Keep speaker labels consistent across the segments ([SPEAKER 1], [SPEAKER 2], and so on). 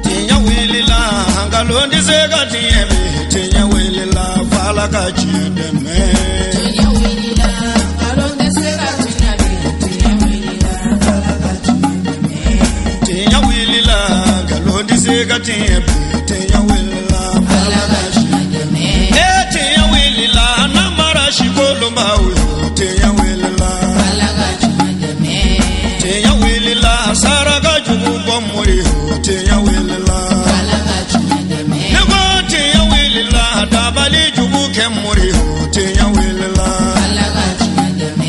[SPEAKER 1] Tiɲɛ wulila nkalon tɛ se ka tiɲɛ bi tiɲɛ wulila f'Ala ka tiɲɛ dɛmɛ.
[SPEAKER 2] Tiɲɛ wulila nkalon tɛ se ka tiɲɛ bi tiɲɛ wulila f'Ala ka tiɲɛ dɛmɛ.
[SPEAKER 1] Tiɲɛ wulila nkalon tɛ se ka tiɲɛ bi tiɲɛ wulila f'Ala ka tiɲɛ dɛmɛ. Ee tiɲɛ wulila namara sikolonbaw yo tiɲɛ wulila
[SPEAKER 2] f'Ala ka tiɲɛ dɛmɛ.
[SPEAKER 1] Tiɲɛ wulila saraka jugu bɔ mori yo tiɲɛ wulila
[SPEAKER 2] f'Ala ka tiɲɛ dɛmɛ.
[SPEAKER 1] Ne ko tiɲɛ wulila dabali jugu kɛ mori yo tiɲɛ wulila
[SPEAKER 2] f'Ala ka tiɲɛ dɛmɛ.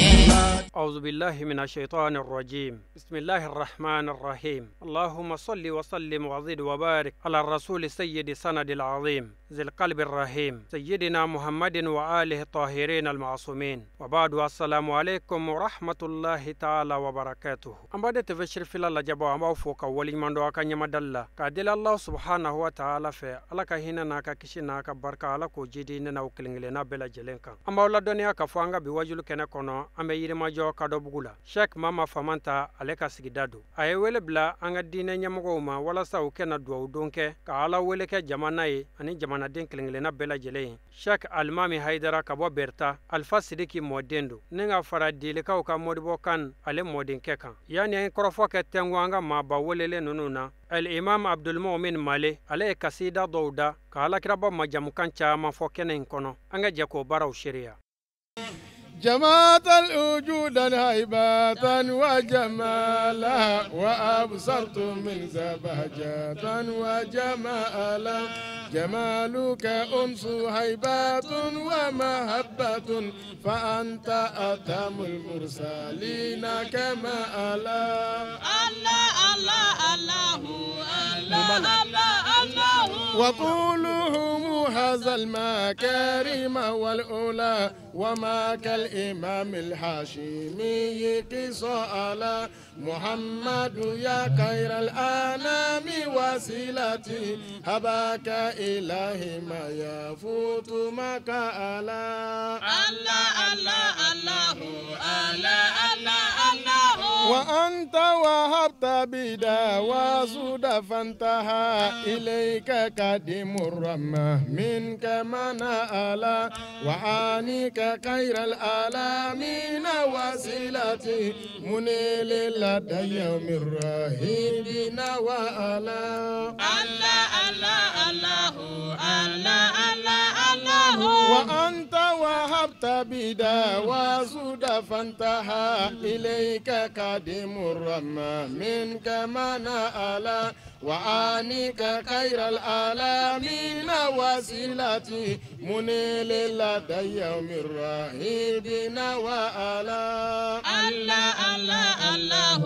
[SPEAKER 3] أعوذ بالله من الشيطان الرجيم. بسم الله الرحمن الرحيم. اللهم صل وسلم وزد وبارك على الرسول سيد سند العظيم ذي القلب الرحيم سيدنا محمد وآله الطاهرين المعصومين. وبعد، السلام عليكم ورحمة الله تعالى وبركاته. An b'a de tɛfɛ fila lajɛbɔ, an b'aw fo ka waleɲuman dɔn a ka ɲɛmadali la k'a deli Allah subhanahu wa ta'ala fɛ, Ala ka hinɛ n'a ka kisi n'a ka barika, Ala k'o jidi ne n'aw kelen kelenna bɛɛ lajɛlen kan. An b'aw ladɔnniya k'a fɔ an ka bi wajulu kɛnɛ kɔnɔ, an bɛ Yirimajɔ Kadɔbugu la, Sheikh Mama Famanta ale ka sigida don. A ye wele bila an ka diinɛ ɲɛmɔgɔw ma walasa u kɛna duwawu don kɛ ka Ala wele kɛ jamana ye ani jamanaden kelen kelenna bɛɛ lajɛlen ye. Sheikh Alimami Hayidara ka bɔ Berta, Alfa Sidiki mɔden don, ni ka fara Dilikaw ka Modibo kan ale mɔdenkɛ kan. Yanni an ye kɔrɔfɔ kɛ tɛnku an ka maaba welelen ninnu na, El Imam Abdulmumin Male ale ye kasida dɔw da ka alakiraba majamukan caman fɔ kɛnɛ in kɔnɔ. An ka jɛ k'o baaraw seereya.
[SPEAKER 4] جمعت الوجود هيبة وجمالا وأبصرت من بهجة وجمالا جمالك أنس هيبة ومهبة فأنت أتم المرسلين كمالا.
[SPEAKER 2] الله الله الله الله الله الله.
[SPEAKER 4] وقولهم هذا المكارم والأولى وما كالإمام الهاشمي قصالا محمد يا خير الأنام وسيلتي هباك إلهي ما يفوت مكالا.
[SPEAKER 2] الله الله الله الله الله الله.
[SPEAKER 4] وأنت وهبت بدا وسود فانتهى إليك قديم الرحمة منك منالا وعانيك خير العالمين وسيلتي منيل لدى يوم الرهيب نوالا.
[SPEAKER 2] الله الله الله الله الله الله.
[SPEAKER 4] وأنت وهبت بدا وسود فانتهى إليك قديم الرحمة منك منالا وعانيك خير العالمين وسيلتي منيل لدى يوم الرهيب نوالا.
[SPEAKER 2] الله الله الله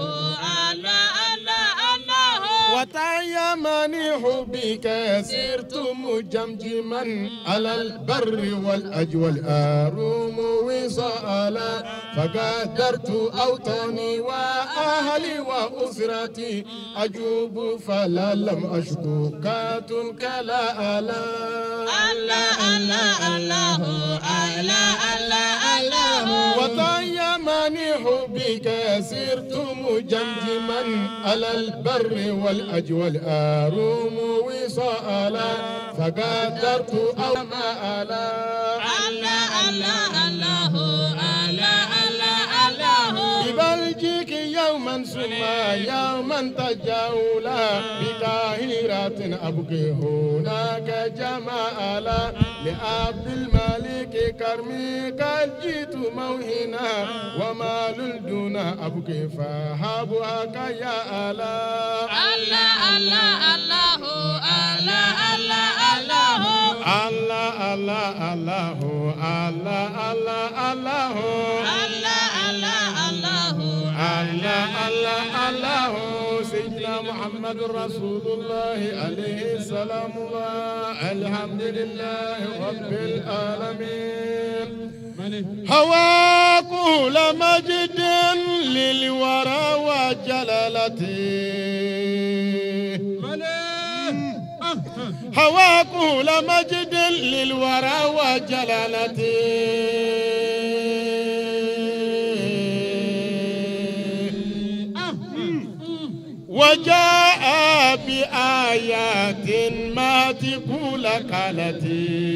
[SPEAKER 2] الله الله الله.
[SPEAKER 4] وتيمني حبك سرت مجمجما على البر والأجوال أروم وصالا فقدرت أوطاني وأهلي وأسرتي أجوب فلا لم أشكو كات كلا ألا.
[SPEAKER 2] الله الله الله الله الله الله.
[SPEAKER 4] وتيمني حبك سرت مجمجما على البر والأجوال أروم وصالا فقدرت أو ما ألا.
[SPEAKER 2] الله الله الله الله الله الله.
[SPEAKER 4] ببلجك يوما ثم يوما تجولا بقاهرة أبكي هناك جمالا لعبد الملك كرمي قد جئت موهنا وما دون أبكي فهبها يا ألا.
[SPEAKER 2] الله الله الله الله الله الله.
[SPEAKER 4] الله الله الله الله الله الله.
[SPEAKER 2] الله الله الله
[SPEAKER 4] الله الله الله. سيدنا محمد رسول الله عليه السلام الله. الحمد لله رب العالمين. هوى كل مجد للورى وجلالته هوى كل مجد للورى وجلالته وجاء بآيات ما تقول قالتي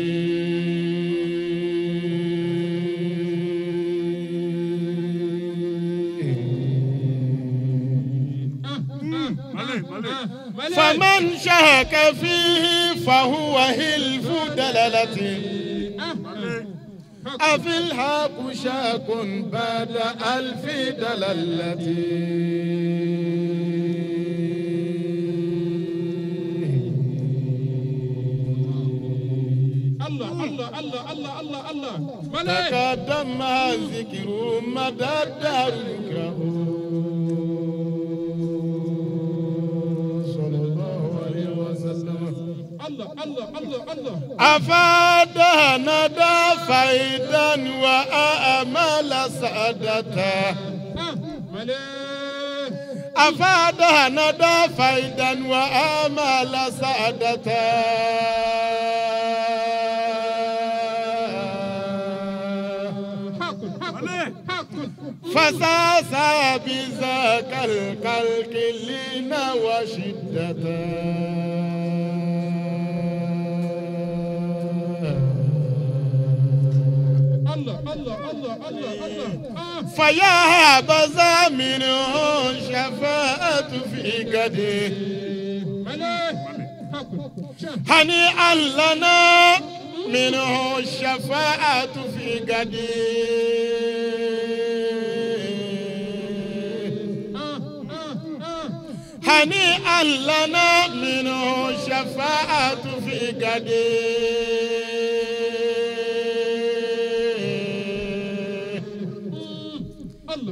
[SPEAKER 4] فمن شك فيه فهو هلف دلالتي أفي الحق شاك بعد ألف دلالتي
[SPEAKER 5] الله الله الله الله الله الله.
[SPEAKER 4] تقدم ذكر مدى الدار يكره صلى الله عليه وسلم.
[SPEAKER 5] الله الله الله الله.
[SPEAKER 4] أفاد ندى فيدا وأمل سعادته أفاد ندى فيدا وأمل سعادته فساسا بذاك القلق لنا وشدته
[SPEAKER 5] الله الله الله الله الله.
[SPEAKER 4] فيا هبذا منه شفاعة في قدي هنيئا لنا منه الشفاعة في قدي هنيئا لنا منه الشفاعة في قدي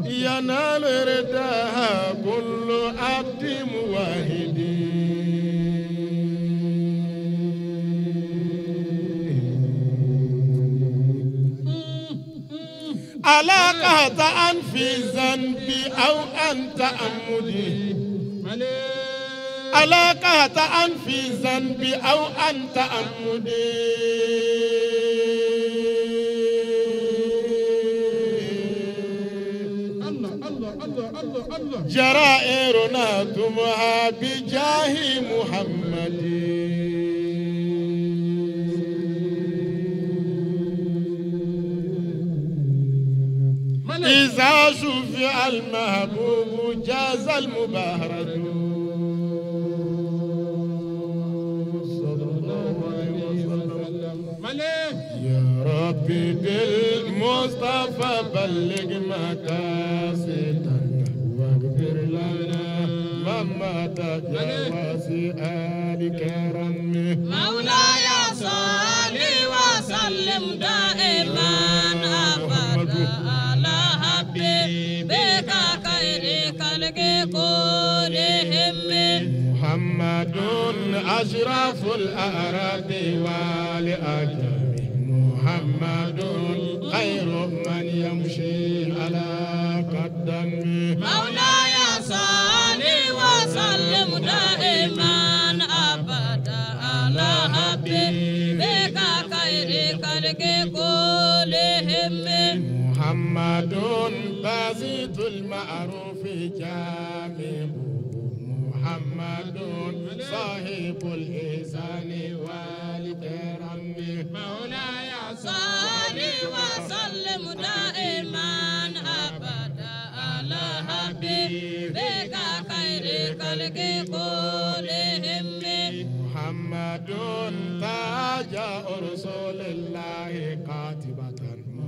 [SPEAKER 4] ينال رداها كل عبد موحد ألا قطعا في ذنب أو أن تأمدي ألا قطعا في ذنب أو أن تأمدي جرائرنا تمها بجاه محمد إذا شفع المحبوب جاز المباهرة صلى الله عليه وسلم. يا ربي بالمصطفى بلغ مقاصدنا واغفر لنا ما مات يا واسع الكرم.
[SPEAKER 2] مولاي صل وسلم دائما أبدا على حبيبك خير خلق كلهم.
[SPEAKER 4] محمد أشرف الأعراب والأجم محمد خير من يمشي على قدم.
[SPEAKER 2] مولاي صل وسلم دائما أبدا على حبيبك خير خلق كلهم.
[SPEAKER 4] محمد باسط المعروف جامع محمد صاحب الإحسان والكرم.
[SPEAKER 2] مولاي صل وسلم دائما أبدا على حبيبك خير خلق كلهم.
[SPEAKER 4] محمد تاج رسول الله قاتبة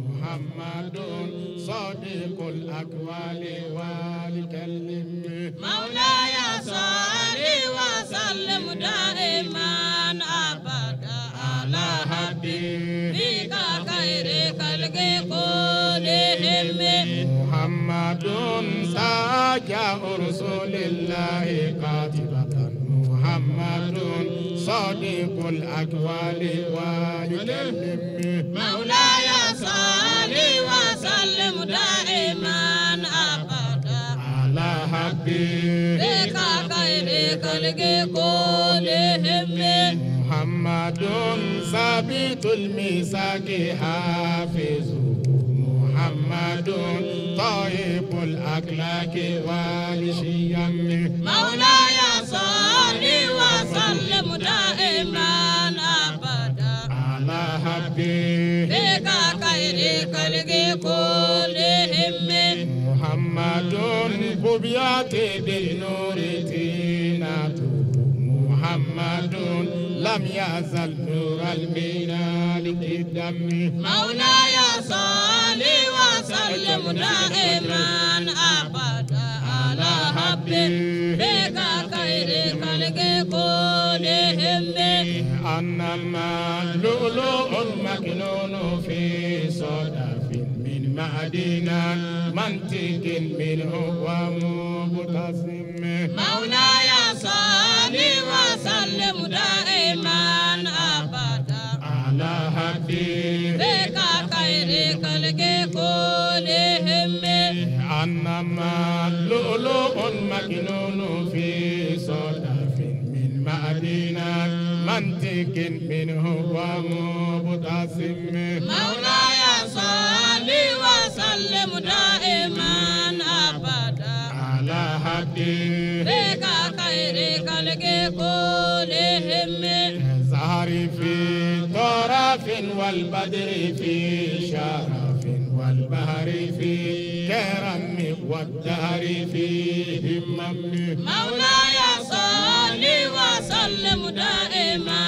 [SPEAKER 4] محمد صادق الأقوال والكلم.
[SPEAKER 2] مولاي صل وسلم دائما أبدا على حبيبك خير خلق كلهم.
[SPEAKER 4] محمد تاج رسول الله قاتبة محمد صادق الأقوال والكلم.
[SPEAKER 2] مولاي صل وسلم دائما أبدا
[SPEAKER 4] على حبيبك
[SPEAKER 2] خير خلق كلهم.
[SPEAKER 4] محمد ثابت الميثاق حافظ محمد طيب الأخلاق والشيم.
[SPEAKER 2] مولاي صل وسلم دائما أبدا
[SPEAKER 4] على حبيبك
[SPEAKER 2] خير خلق كلهم.
[SPEAKER 4] محمد ببيات بالنور تينته، محمد لم يزل نور الميلاد الدم.
[SPEAKER 2] مولاي صل وسلم دائما أبدا على حبيبك خير خلق كلهم.
[SPEAKER 4] أنما لؤلؤ مكنون في صدف من معدن منطق منه ومبتسم.
[SPEAKER 2] مولاي صل وسلم دائما أبدا
[SPEAKER 4] على حبيبك
[SPEAKER 2] خير خلق كلهم.
[SPEAKER 4] أنما لؤلؤ مكنون في صدف من معدن منطق منه ومبتسم.
[SPEAKER 2] مولاي صل وسلم دائما أبدا
[SPEAKER 4] على حبيبك
[SPEAKER 2] خير خلق كلهم.
[SPEAKER 4] زهر في طرف والبدر في شرف والبحر في كرم والدهر في همم.
[SPEAKER 2] مولاي صل وسلم دائما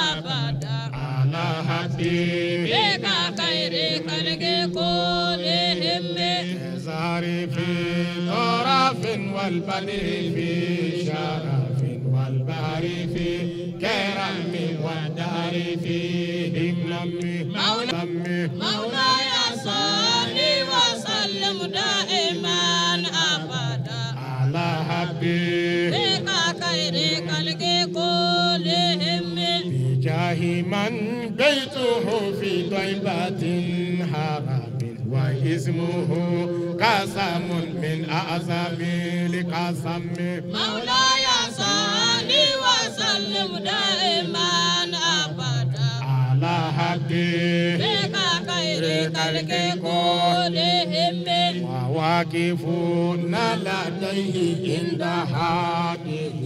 [SPEAKER 2] أبدا
[SPEAKER 4] على حبيبك
[SPEAKER 2] خير خلق كلهم.
[SPEAKER 4] زهر في طرف والبدر في شرف والبحر في كرم والدهر في همم.
[SPEAKER 2] مولاي صل وسلم دائما أبدا
[SPEAKER 4] على حبيبك
[SPEAKER 2] خير خلق كلهم.
[SPEAKER 4] بجاه من بيته في طيبة حرام واسمه قسم من أعظم القسم.
[SPEAKER 2] مولاي صل وسلم دائما أبدا
[SPEAKER 4] على حبيبك
[SPEAKER 2] خير خلق كلهم.
[SPEAKER 4] وواقفون لديه عند حاله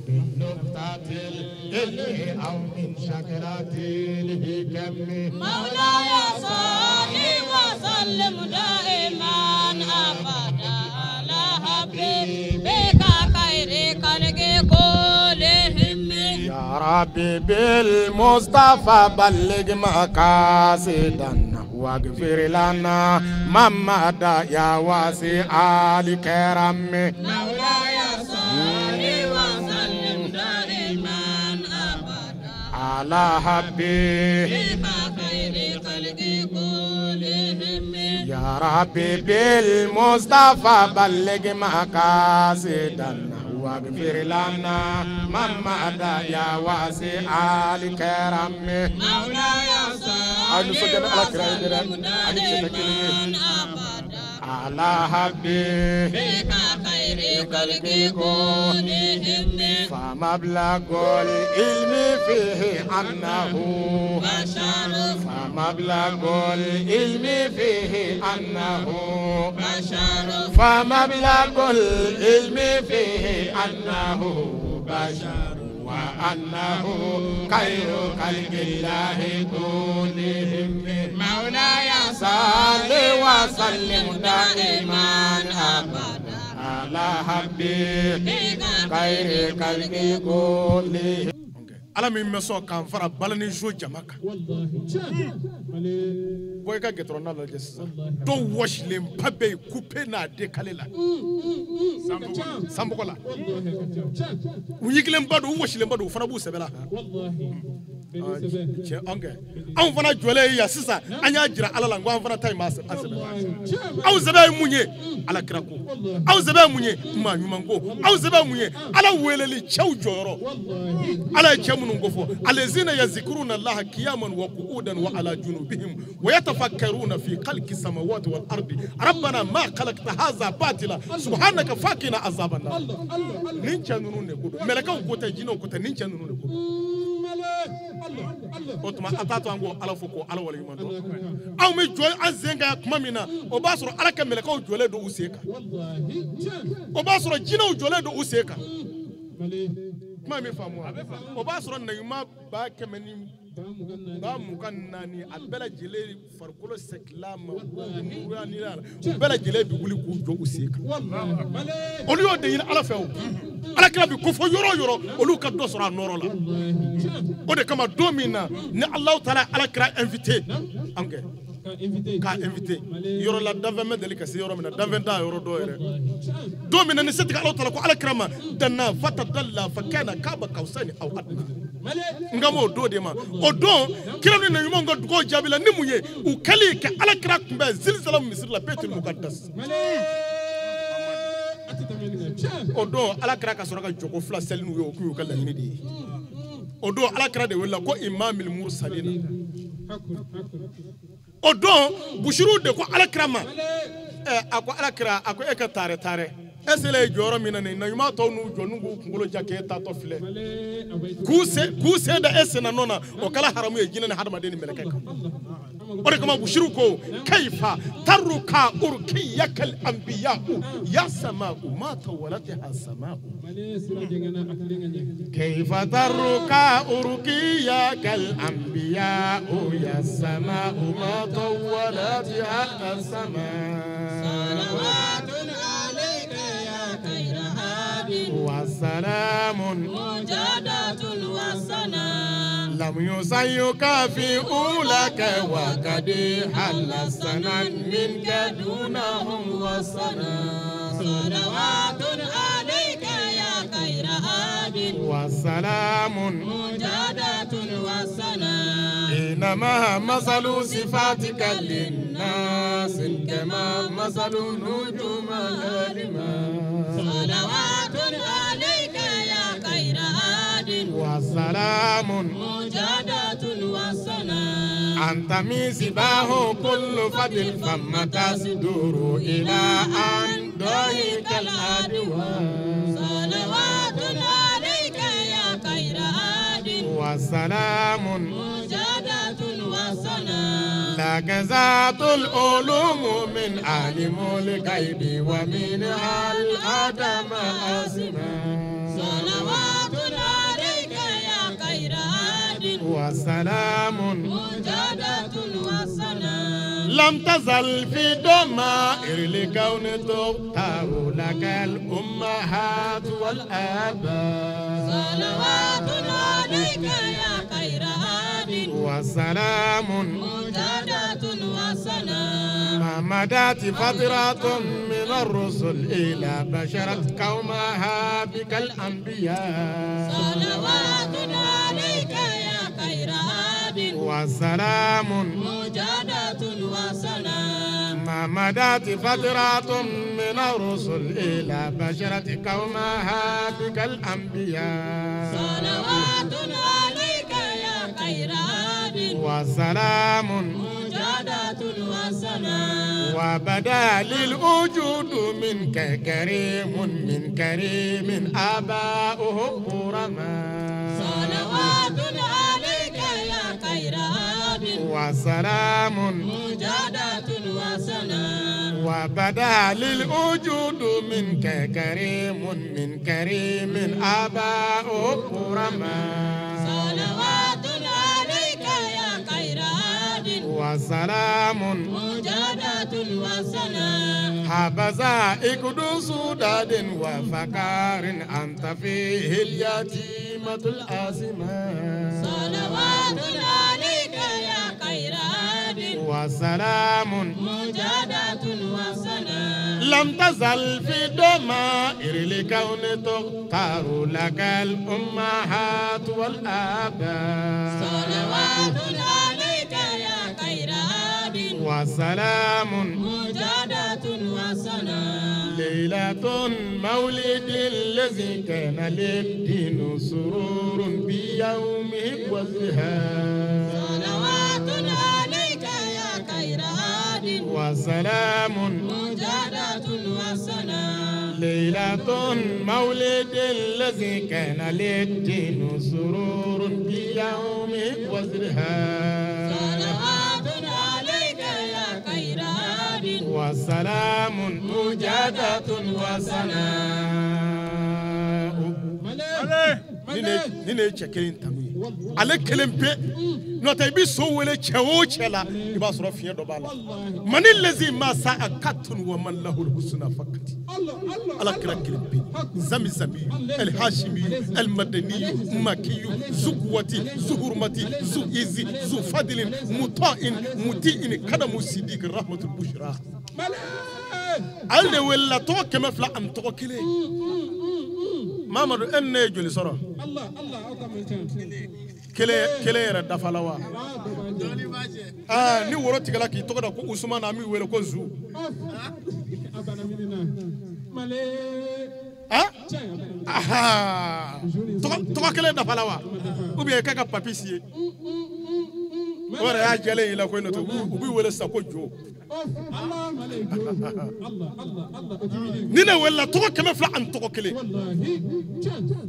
[SPEAKER 4] من نقطة العلم أو من شجرة الحكم.
[SPEAKER 2] مولاي صل وسلم دائما أبدا على حبيبك خير خلق كلهم.
[SPEAKER 4] يا ربي بالمصطفى بلغ مقاصدنا واغفر لنا ما مضى يا واسع الكرم.
[SPEAKER 2] مولاي صل وسلم دائما أبدا
[SPEAKER 4] على حبيبك
[SPEAKER 2] خير خلق كلهم.
[SPEAKER 4] يا ربي بالمصطفى بلغ مقاصدنا واغفر لنا ما مضى يا واسع الكرم.
[SPEAKER 2] مولاي صل وسلم دائما أبدا
[SPEAKER 4] على حبيبك
[SPEAKER 2] خير خلق كلهم.
[SPEAKER 4] فمبلغ العلم فيه أنه
[SPEAKER 2] بشر.
[SPEAKER 4] فمبلغ العلم فيه أنه
[SPEAKER 2] بشر.
[SPEAKER 4] فمبلغ العلم فيه أنه بشر وأنه خير خلق الله كلهم.
[SPEAKER 2] مولاي
[SPEAKER 4] صل وسلم دائما
[SPEAKER 2] أبدا
[SPEAKER 4] على حبيبك خير خلق كلهم.
[SPEAKER 6] Ala min bɛ sɔn k'an fara balani zo jama kan. Bɔ i ka gɛtɔrɔn na lajɛ sisan. Dɔw wɔsilenba bɛ yen coupe n'a décalé la. Sanbɔgɔ la. U ɲigilenba don, u wɔsilenba don, u fana b'u sɛbɛ la. Cɛ anw kɛ. Anw fana jɔlen ye yan sisan, an y'a jira Ala la n ko an fana ta in b'a sɛbɛ. Aw sɛbɛ ye mun ye? Ala kira ko. Aw sɛbɛ ye mun ye? Maa ɲuman ko. Aw sɛbɛ ye mun ye? Ala weleli cɛw jɔyɔrɔ. Ala ye cɛ minnu ko fɔ. Alezina yazikuruna Allaha qiyaman wa qu'udan wa ala junubihim wa yatafakkaruna fi khalqi samawati wal ardi rabbana ma khalaqta hadha batila subhanaka faqina azaban nar. Nin cɛ ninnu de ko don. Mɛlɛkɛw ko tɛ, jinɛw ko tɛ, nin cɛ ninnu de ko don. O tuma an t'a to an k'o Ala fo k'o Ala waleɲuman dɔn. Anw bɛ jɔ an sen kan tuma min na, o b'a sɔrɔ Ala ka mɛlɛkɛw jɔlen don u sen kan. O b'a sɔrɔ jinɛw jɔlen don u sen kan. Kuma min faamu wa? O b'a sɔrɔ naɲuman 124 a bɛɛ lajɛlen farikolo sɛkila ma u bɛɛ lajɛlen bɛ wuli k'u jɔ u sen kan. Olu y'o de ɲini Ala fɛ o. Ala kira bi ko fɔ yɔrɔ o yɔrɔ olu ka dɔ sɔrɔ a nɔrɔ la. O de kama don min na ni Alahu taala Ala kira invité an kɛ k'a invité yɔrɔ la danfɛn bɛ deli ka se yɔrɔ min na danfɛn t'a yɔrɔ dɔw yɛrɛ. Don min na ni setigi Alahu taala ko Ala kira ma danna fatadalla fakana kaba kawsani aw adna. N ka m'o don de ma. O don kira ni naɲumanw ka dugawu jaabi la ni mun ye u kɛlen ka Ala kira kunbɛn zilzala misiri la Baitul Muqaddas. O don Ala kira ka sɔrɔ ka jɔko fila seli n'u ye o kun y'u ka laɲini de ye. O don Ala kira de wele ko imamil mursalina. O don Bushiru de ko Ala kira ma a ko Ala kira a ko e ka taare taare e selen ye jɔyɔrɔ min na nin naɲuman tɔw n'u jɔ n'u k'u kunkolo ja k'e taatɔ filɛ k'u sen da e senna nɔ na o kɛla haramu ye jinɛ ni hadamaden ni mɛlɛkɛ kan. O de kama Bushiru ko kaifa taruka urkiyakal anbiya'u ya sama'u ma tawalatiha sama'u. Kaifa taruka urkiyakal anbiya'u ya sama'u ma tawalatiha sama'u.
[SPEAKER 2] Salawatun alayka ya khayra abin
[SPEAKER 6] wa salamun
[SPEAKER 2] mujadatun wa sana.
[SPEAKER 6] لم يسيك في أولاك وقد حل السنا منك دونهم
[SPEAKER 2] وصنا. صلوات عليك يا خير آب
[SPEAKER 6] وسلام
[SPEAKER 2] مجادة وسنا.
[SPEAKER 6] إنما مثل صفاتك للناس كما مثل نجوم الهالمة.
[SPEAKER 2] صلوات عليك يا خير آب
[SPEAKER 6] وسلام
[SPEAKER 2] مجادة وسنا.
[SPEAKER 6] أنت مصباح كل فضل فما تصدر إلى أن ضحك الأدواء.
[SPEAKER 2] صلوات عليك يا خير آد
[SPEAKER 6] وسلام
[SPEAKER 2] مجادة وسنا.
[SPEAKER 6] لك ذات العلوم من عالم الغيب ومنها الآدم أسماء.
[SPEAKER 2] صلوات عليك يا خير آد
[SPEAKER 6] وسلام
[SPEAKER 2] مجادة وسنا.
[SPEAKER 6] لم تزل في ضمائر الكون تختار لك الأمهات والآباء.
[SPEAKER 2] صلوات عليك يا خير آد
[SPEAKER 6] وسلام
[SPEAKER 2] مجادة وسنا.
[SPEAKER 6] ما مدت فترة من الرسل إلى بشرت قومها بك الأنبياء.
[SPEAKER 2] صلوات عليك يا خير آد
[SPEAKER 6] وسلام
[SPEAKER 2] مجادة وسنا.
[SPEAKER 6] ما مدت فترة من الرسل إلى بشرت قومها بك الأنبياء.
[SPEAKER 2] صلوات عليك يا خير آد
[SPEAKER 6] وسلام
[SPEAKER 2] مجادة وسنا.
[SPEAKER 6] وبدا للوجود منك كريم من كريم آباؤه كرماء.
[SPEAKER 2] صلوات عليك يا خير آب
[SPEAKER 6] وسلام
[SPEAKER 2] مجادة وسنا.
[SPEAKER 6] وبدا للوجود منك كريم من كريم آباؤه كرماء.
[SPEAKER 2] صلوات عليك يا خير آب
[SPEAKER 6] وسلام
[SPEAKER 2] مجادة وسنا.
[SPEAKER 6] حبذا إكد سداد وفقار أنت فيه اليتيمة الآسمة.
[SPEAKER 2] صلوات عليك يا خير آب
[SPEAKER 6] وسلام
[SPEAKER 2] مجادة وسنا.
[SPEAKER 6] لم تزل في ضمائر الكون تختار لك الأمهات والآباء.
[SPEAKER 2] صلوات عليك يا خير آب
[SPEAKER 6] وسلام
[SPEAKER 2] مجادة وسنا.
[SPEAKER 6] ليلة مولد الذي كان للدين سرور بيومه وازدهار.
[SPEAKER 2] صلوات عليك يا خير آب
[SPEAKER 6] وسلام
[SPEAKER 2] مجادة وسنا.
[SPEAKER 4] ليلة مولد الذي كان للدين سرور بيوم وزرها.
[SPEAKER 2] صلوات عليك يا خير هاد
[SPEAKER 4] وسلام مجادة وسناء.
[SPEAKER 6] Ni ne ye cɛ kelen tanu ye, ale kelen pe n'o tɛ i bɛ so wele cɛ o cɛ la i b'a sɔrɔ fiɲɛ dɔ b'a la. Mani lezi ma sa a katun wa man lahul husna fakati. Ala kira kelen pe zami zami el hashimi el madani makiyu zukuwati zuhurmati zuizi zufadilin muta'in muti'in kadamu sidik rahmatul bushra. Ale de welela tɔgɔ 200 ani tɔgɔ kelen. Mamadu e ni ne ye joli sɔrɔ? Kelen yɛrɛ dafa la wa? Ni woro tigɛla k'i tɔgɔ da ko Usumana an b'i wele ko Zu. Tɔgɔ kelen dafa la wa? Ou bien k'a ka papi si ye? O yɛrɛ y'a jɛlen y'i la koyi n'o tɛ u b'i wele sisan ko Jo. Ni ne welela tɔgɔ 200 ani tɔgɔ kelen.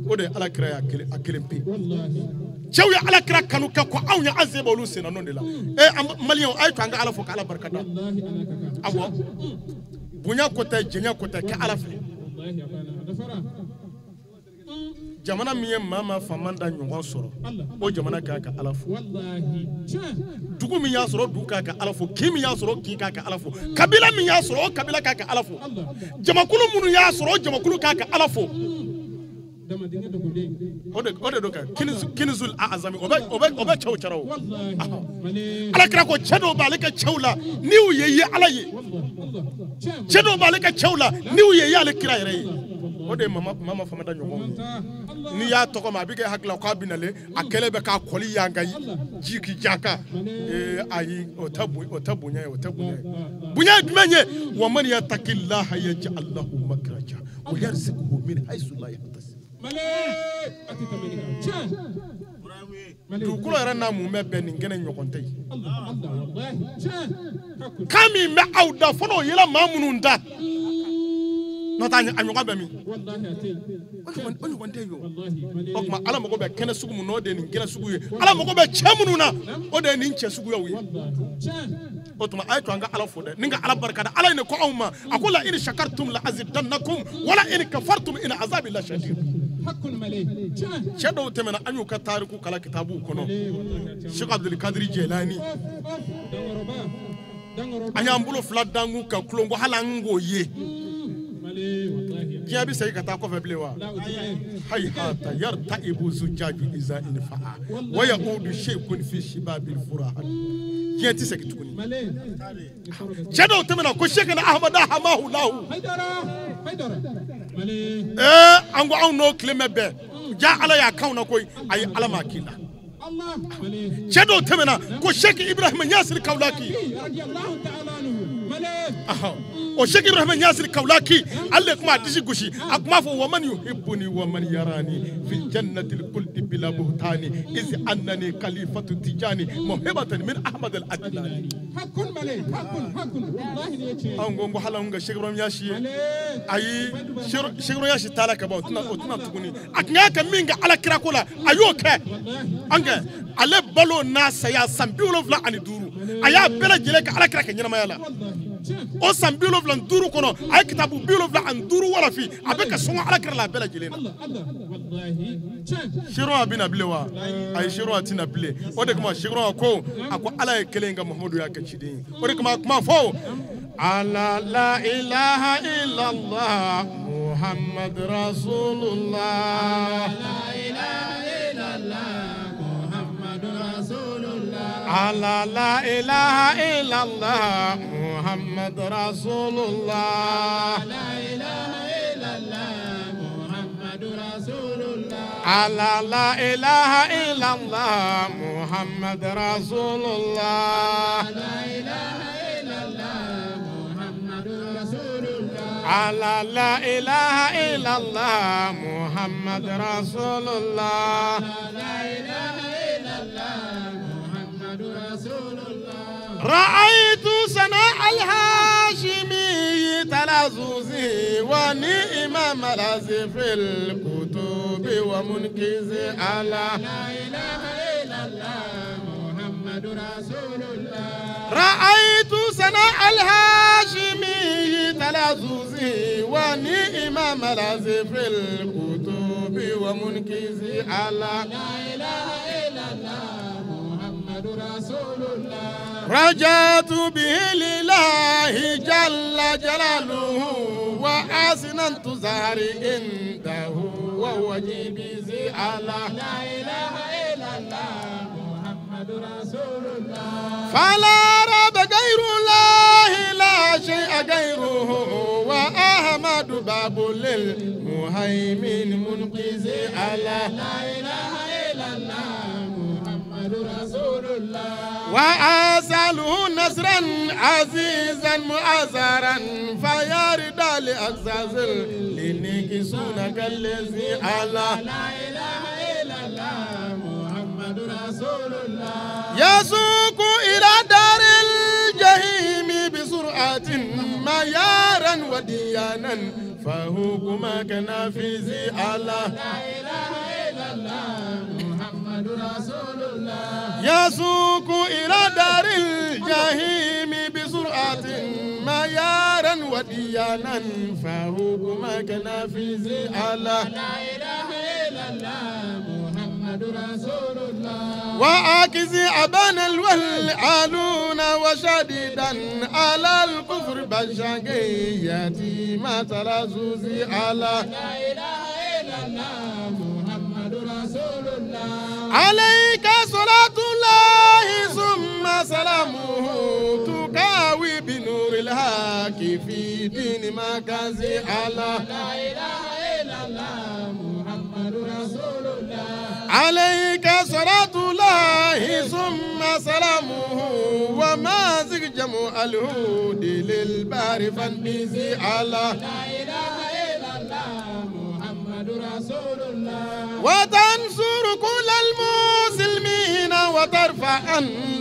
[SPEAKER 6] O de ye Ala kira ye a kelen pe. Cɛw ye Ala kira kanu kɛ ko anw ye an sen bɛ olu senna nɔ de la. Maliyɛnw a ye to an ka Ala fo k'Ala barika da. Awɔ, bonya ko tɛ jɛnya ko tɛ kɛ Ala fɛ. Jamana min ye maa maa faama da ɲɔgɔn sɔrɔ o jamana kan ka Ala fo. Dugu min y'a sɔrɔ dugu kan ka Ala fo, kin min y'a sɔrɔ kin kan ka Ala fo, kabila min y'a sɔrɔ o kabila kan ka Ala fo, jamakulu minnu y'a sɔrɔ o jamakulu kan ka Ala fo. O de don kɛ kinizul azami o bɛ cɛw cara o. Ala kira ko cɛ dɔw b'ale ka cɛw la n'i y'u ye i ye Ala ye. Cɛ dɔw b'ale ka cɛw la n'i y'u ye i y'ale kira yɛrɛ ye. O de ye mama fama da ɲɔgɔn ye. N'i y'a tɔgɔ ma a bɛ kɛ hakili la k'a bɛ nalen a kɛlen bɛ k'a kɔli yan ka ji k'i ja kan. Ayi o tɛ bonya ye, o tɛ bonya ye. Bonya ye jumɛn ye? Wa man yattaqillaha yaj'al lahu makhraja wa yarzuqhu min haythu la yahtasib. Dugukolo yɛrɛ n'a mun bɛ bɛn nin kɛnɛ ɲɔgɔn tɛ yen. Kan min bɛ aw da fo n'o yela maa minnu da. N'o tɛ a ɲɔgɔn bɛ min? O ɲɔgɔn tɛ yen o. O tuma Ala mago bɛ kɛnɛ sugu min na o de ye nin kɛnɛ sugu ye. Ala mago bɛ cɛ minnu na o de ye nin cɛ suguyaw ye. O tuma a ye to an ka Ala fo dɛ, ni ka Ala barika da. Ala ye nin ko anw ma, a ko la in shakartum la azidannakum wa la in kafartum in azabi la shadid. Cɛ dɔw tɛmɛna an y'u ka tariku kalan kitabuw kɔnɔ. Sheikh Abdul Kadiri Jelani, an y'an bolo fila dan kun kan kulon ko hali an k'o ye. Diɲɛ bɛ segin ka taa kɔfɛ bilen wa? Hayhata yartaibu zujaju iza in fa'a wa yaudu shaykhun fi shibabil furaha. Diɲɛ tɛ segin tuguni. Cɛ dɔw tɛmɛna ko Sheikhina Ahmada hamahu lahu. An ko anw n'o tile mɛn bɛn. Ja Ala y'a k'anw na koyi, ayi Ala m'a k'i la. Cɛ dɔw tɛmɛna ko Sheikh Ibrahima Yasir Kawlaki. O Sheikh Ibrahima Yasir Kawlaki ale kuma disi gosi a kuma fɔ wa man yuhibbuni wa man yarani fi jannatil khuldi bila buhtani iz annani khalifatu tijani muhibbatan min Ahmad al Adlani. Anw ko hali anw ka Sheikh Ibrahima Yasi ye, ayi Sheikh Ibrahima Yasi taara ka ban o tɛna tuguni. A tun y'a kɛ min kɛ Ala kira ko la a y'o kɛ. An kɛ ale balo n'a saya san 75 a y'a bɛɛ lajɛlen kɛ Ala kira ka ɲɛnamaya la. O san 75 kɔnɔ a ye kitabu 75 warafi a bɛ ka sɔngɔ Ala kira la a bɛɛ lajɛlen na. Seereya bɛ na bilen wa? Ayi, seereya tɛ na bilen. O de kama seereya ko a ko Ala ye kelen ka Muhamadu y'a kɛ ciden ye. O de kama a kuma fɔ
[SPEAKER 4] Ala la ilaha illallah Muhammad Rasulullah.
[SPEAKER 2] La ilaha illallah Muhammad Rasulullah.
[SPEAKER 4] Ala la ilaha illallah Muhammad Rasulullah.
[SPEAKER 2] La ilaha illallah Muhammad Rasulullah.
[SPEAKER 4] Ala la ilaha illallah Muhammad Rasulullah.
[SPEAKER 2] La ilaha illallah Muhammad Rasulullah.
[SPEAKER 4] Ala la ilaha illallah Muhammad Rasulullah.
[SPEAKER 2] La ilaha illallah Muhammad Rasulullah.
[SPEAKER 4] رأيت سناء الهاشمي تلازوزي ونعم ملاذ في الكتب ومنكز على
[SPEAKER 5] لا إله إلا الله محمد رسول الله.
[SPEAKER 4] رأيت سناء الهاشمي تلازوزي ونعم ملاذ في الكتب ومنكز على
[SPEAKER 5] لا إله إلا الله محمد رسول الله.
[SPEAKER 4] رجعت به لله جل جلاله وأسننت زهري عنده وهو جيبي على
[SPEAKER 5] لا إله إلا الله محمد رسول الله.
[SPEAKER 4] فلا رب غير الله لا شيء غيره وأحمد باب للمهيمن منقذ على
[SPEAKER 5] لا إله إلا الله محمد رسول الله.
[SPEAKER 4] وأسأله نصرا عزيزا مؤازرا فيرد لأقزاز لنكسونك الذي على
[SPEAKER 5] لا إله إلا الله محمد رسول الله.
[SPEAKER 4] يسوق إلى دار الجحيم بسرعة ميارا وديانا فهوكما كنافذ على
[SPEAKER 5] لا إله إلا الله محمد رسول الله.
[SPEAKER 4] يسوق إلى دار الجحيم بسرعة ميارا وديانا فهوكما كنافذ على
[SPEAKER 5] لا إله إلا الله محمد رسول الله.
[SPEAKER 4] وأكز أبانا الولعالون وشديدا على الكفر بالشقية ما تلازوز على
[SPEAKER 5] لا إله إلا الله محمد رسول الله.
[SPEAKER 4] عليك صلاة الله ثم سلامه تكاوي بنور الحق في دين ما كازي على
[SPEAKER 5] لا إله إلا الله محمد رسول الله.
[SPEAKER 4] عليك صلاة الله ثم سلامه ومازق جمع الهود للبار فانبذي على
[SPEAKER 5] لا إله إلا الله محمد رسول الله.
[SPEAKER 4] وتنصر كل المسلمين وترفع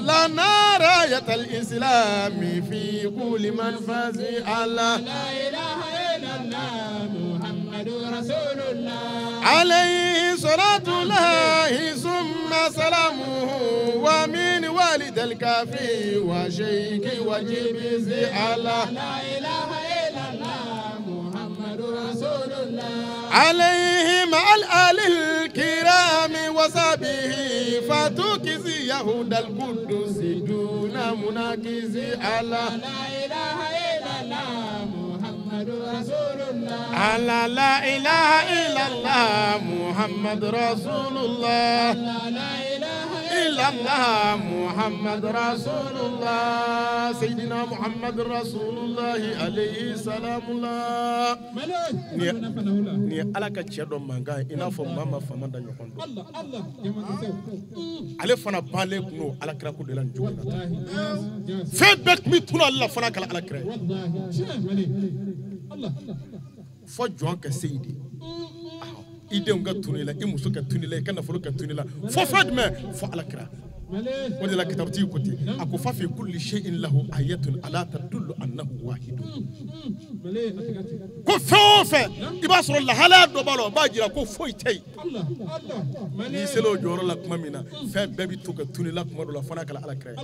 [SPEAKER 4] لنا راية الإسلام في كل منفذ على
[SPEAKER 5] لا إله إلا الله محمد رسول الله.
[SPEAKER 4] عليه صلاة الله ثم سلامه ومن والد الكافي وشيخ وجبز على
[SPEAKER 5] لا إله إلا الله محمد رسول الله.
[SPEAKER 4] عليه مع الآل الكرام وصحبه فتكز يهود القدس دون مناكز على
[SPEAKER 5] لا إله إلا الله محمد رسول الله.
[SPEAKER 4] على لا إله إلا الله محمد رسول الله.
[SPEAKER 5] لا إله
[SPEAKER 4] إلا الله محمد رسول الله. سيدنا محمد رسول الله عليه سلام الله. Ni ala ka cɛ dɔ mankan i n'a fɔ maa ma faama da ɲɔgɔn dɔn. Ale fana banlen kun don ala kira ko de la nin cogo in na. Fɛn bɛɛ tun bɛ tunu ale la fana kɛra ala kira ye. Fɔ jɔn ka se yen de. I denw ka tunu i la, i muso ka tunu i la, i ka nafolo ka tunu i la. Fɔ fɛn jumɛn? Fɔ ala kira. O de la kitabutigi ko ten, a ko fa fi kulli shay'in lahu ayatun ala tadullu annahu wahidun. Ko fɛn o fɛn i b'a sɔrɔ lahalaya dɔ b'a la o b'a jira ko foyi tɛ yen. N'i sera o jɔyɔrɔ la tuma min na, fɛn bɛɛ bɛ to ka tunu i la tuma dɔ la fo n'a kɛra ala kira ye.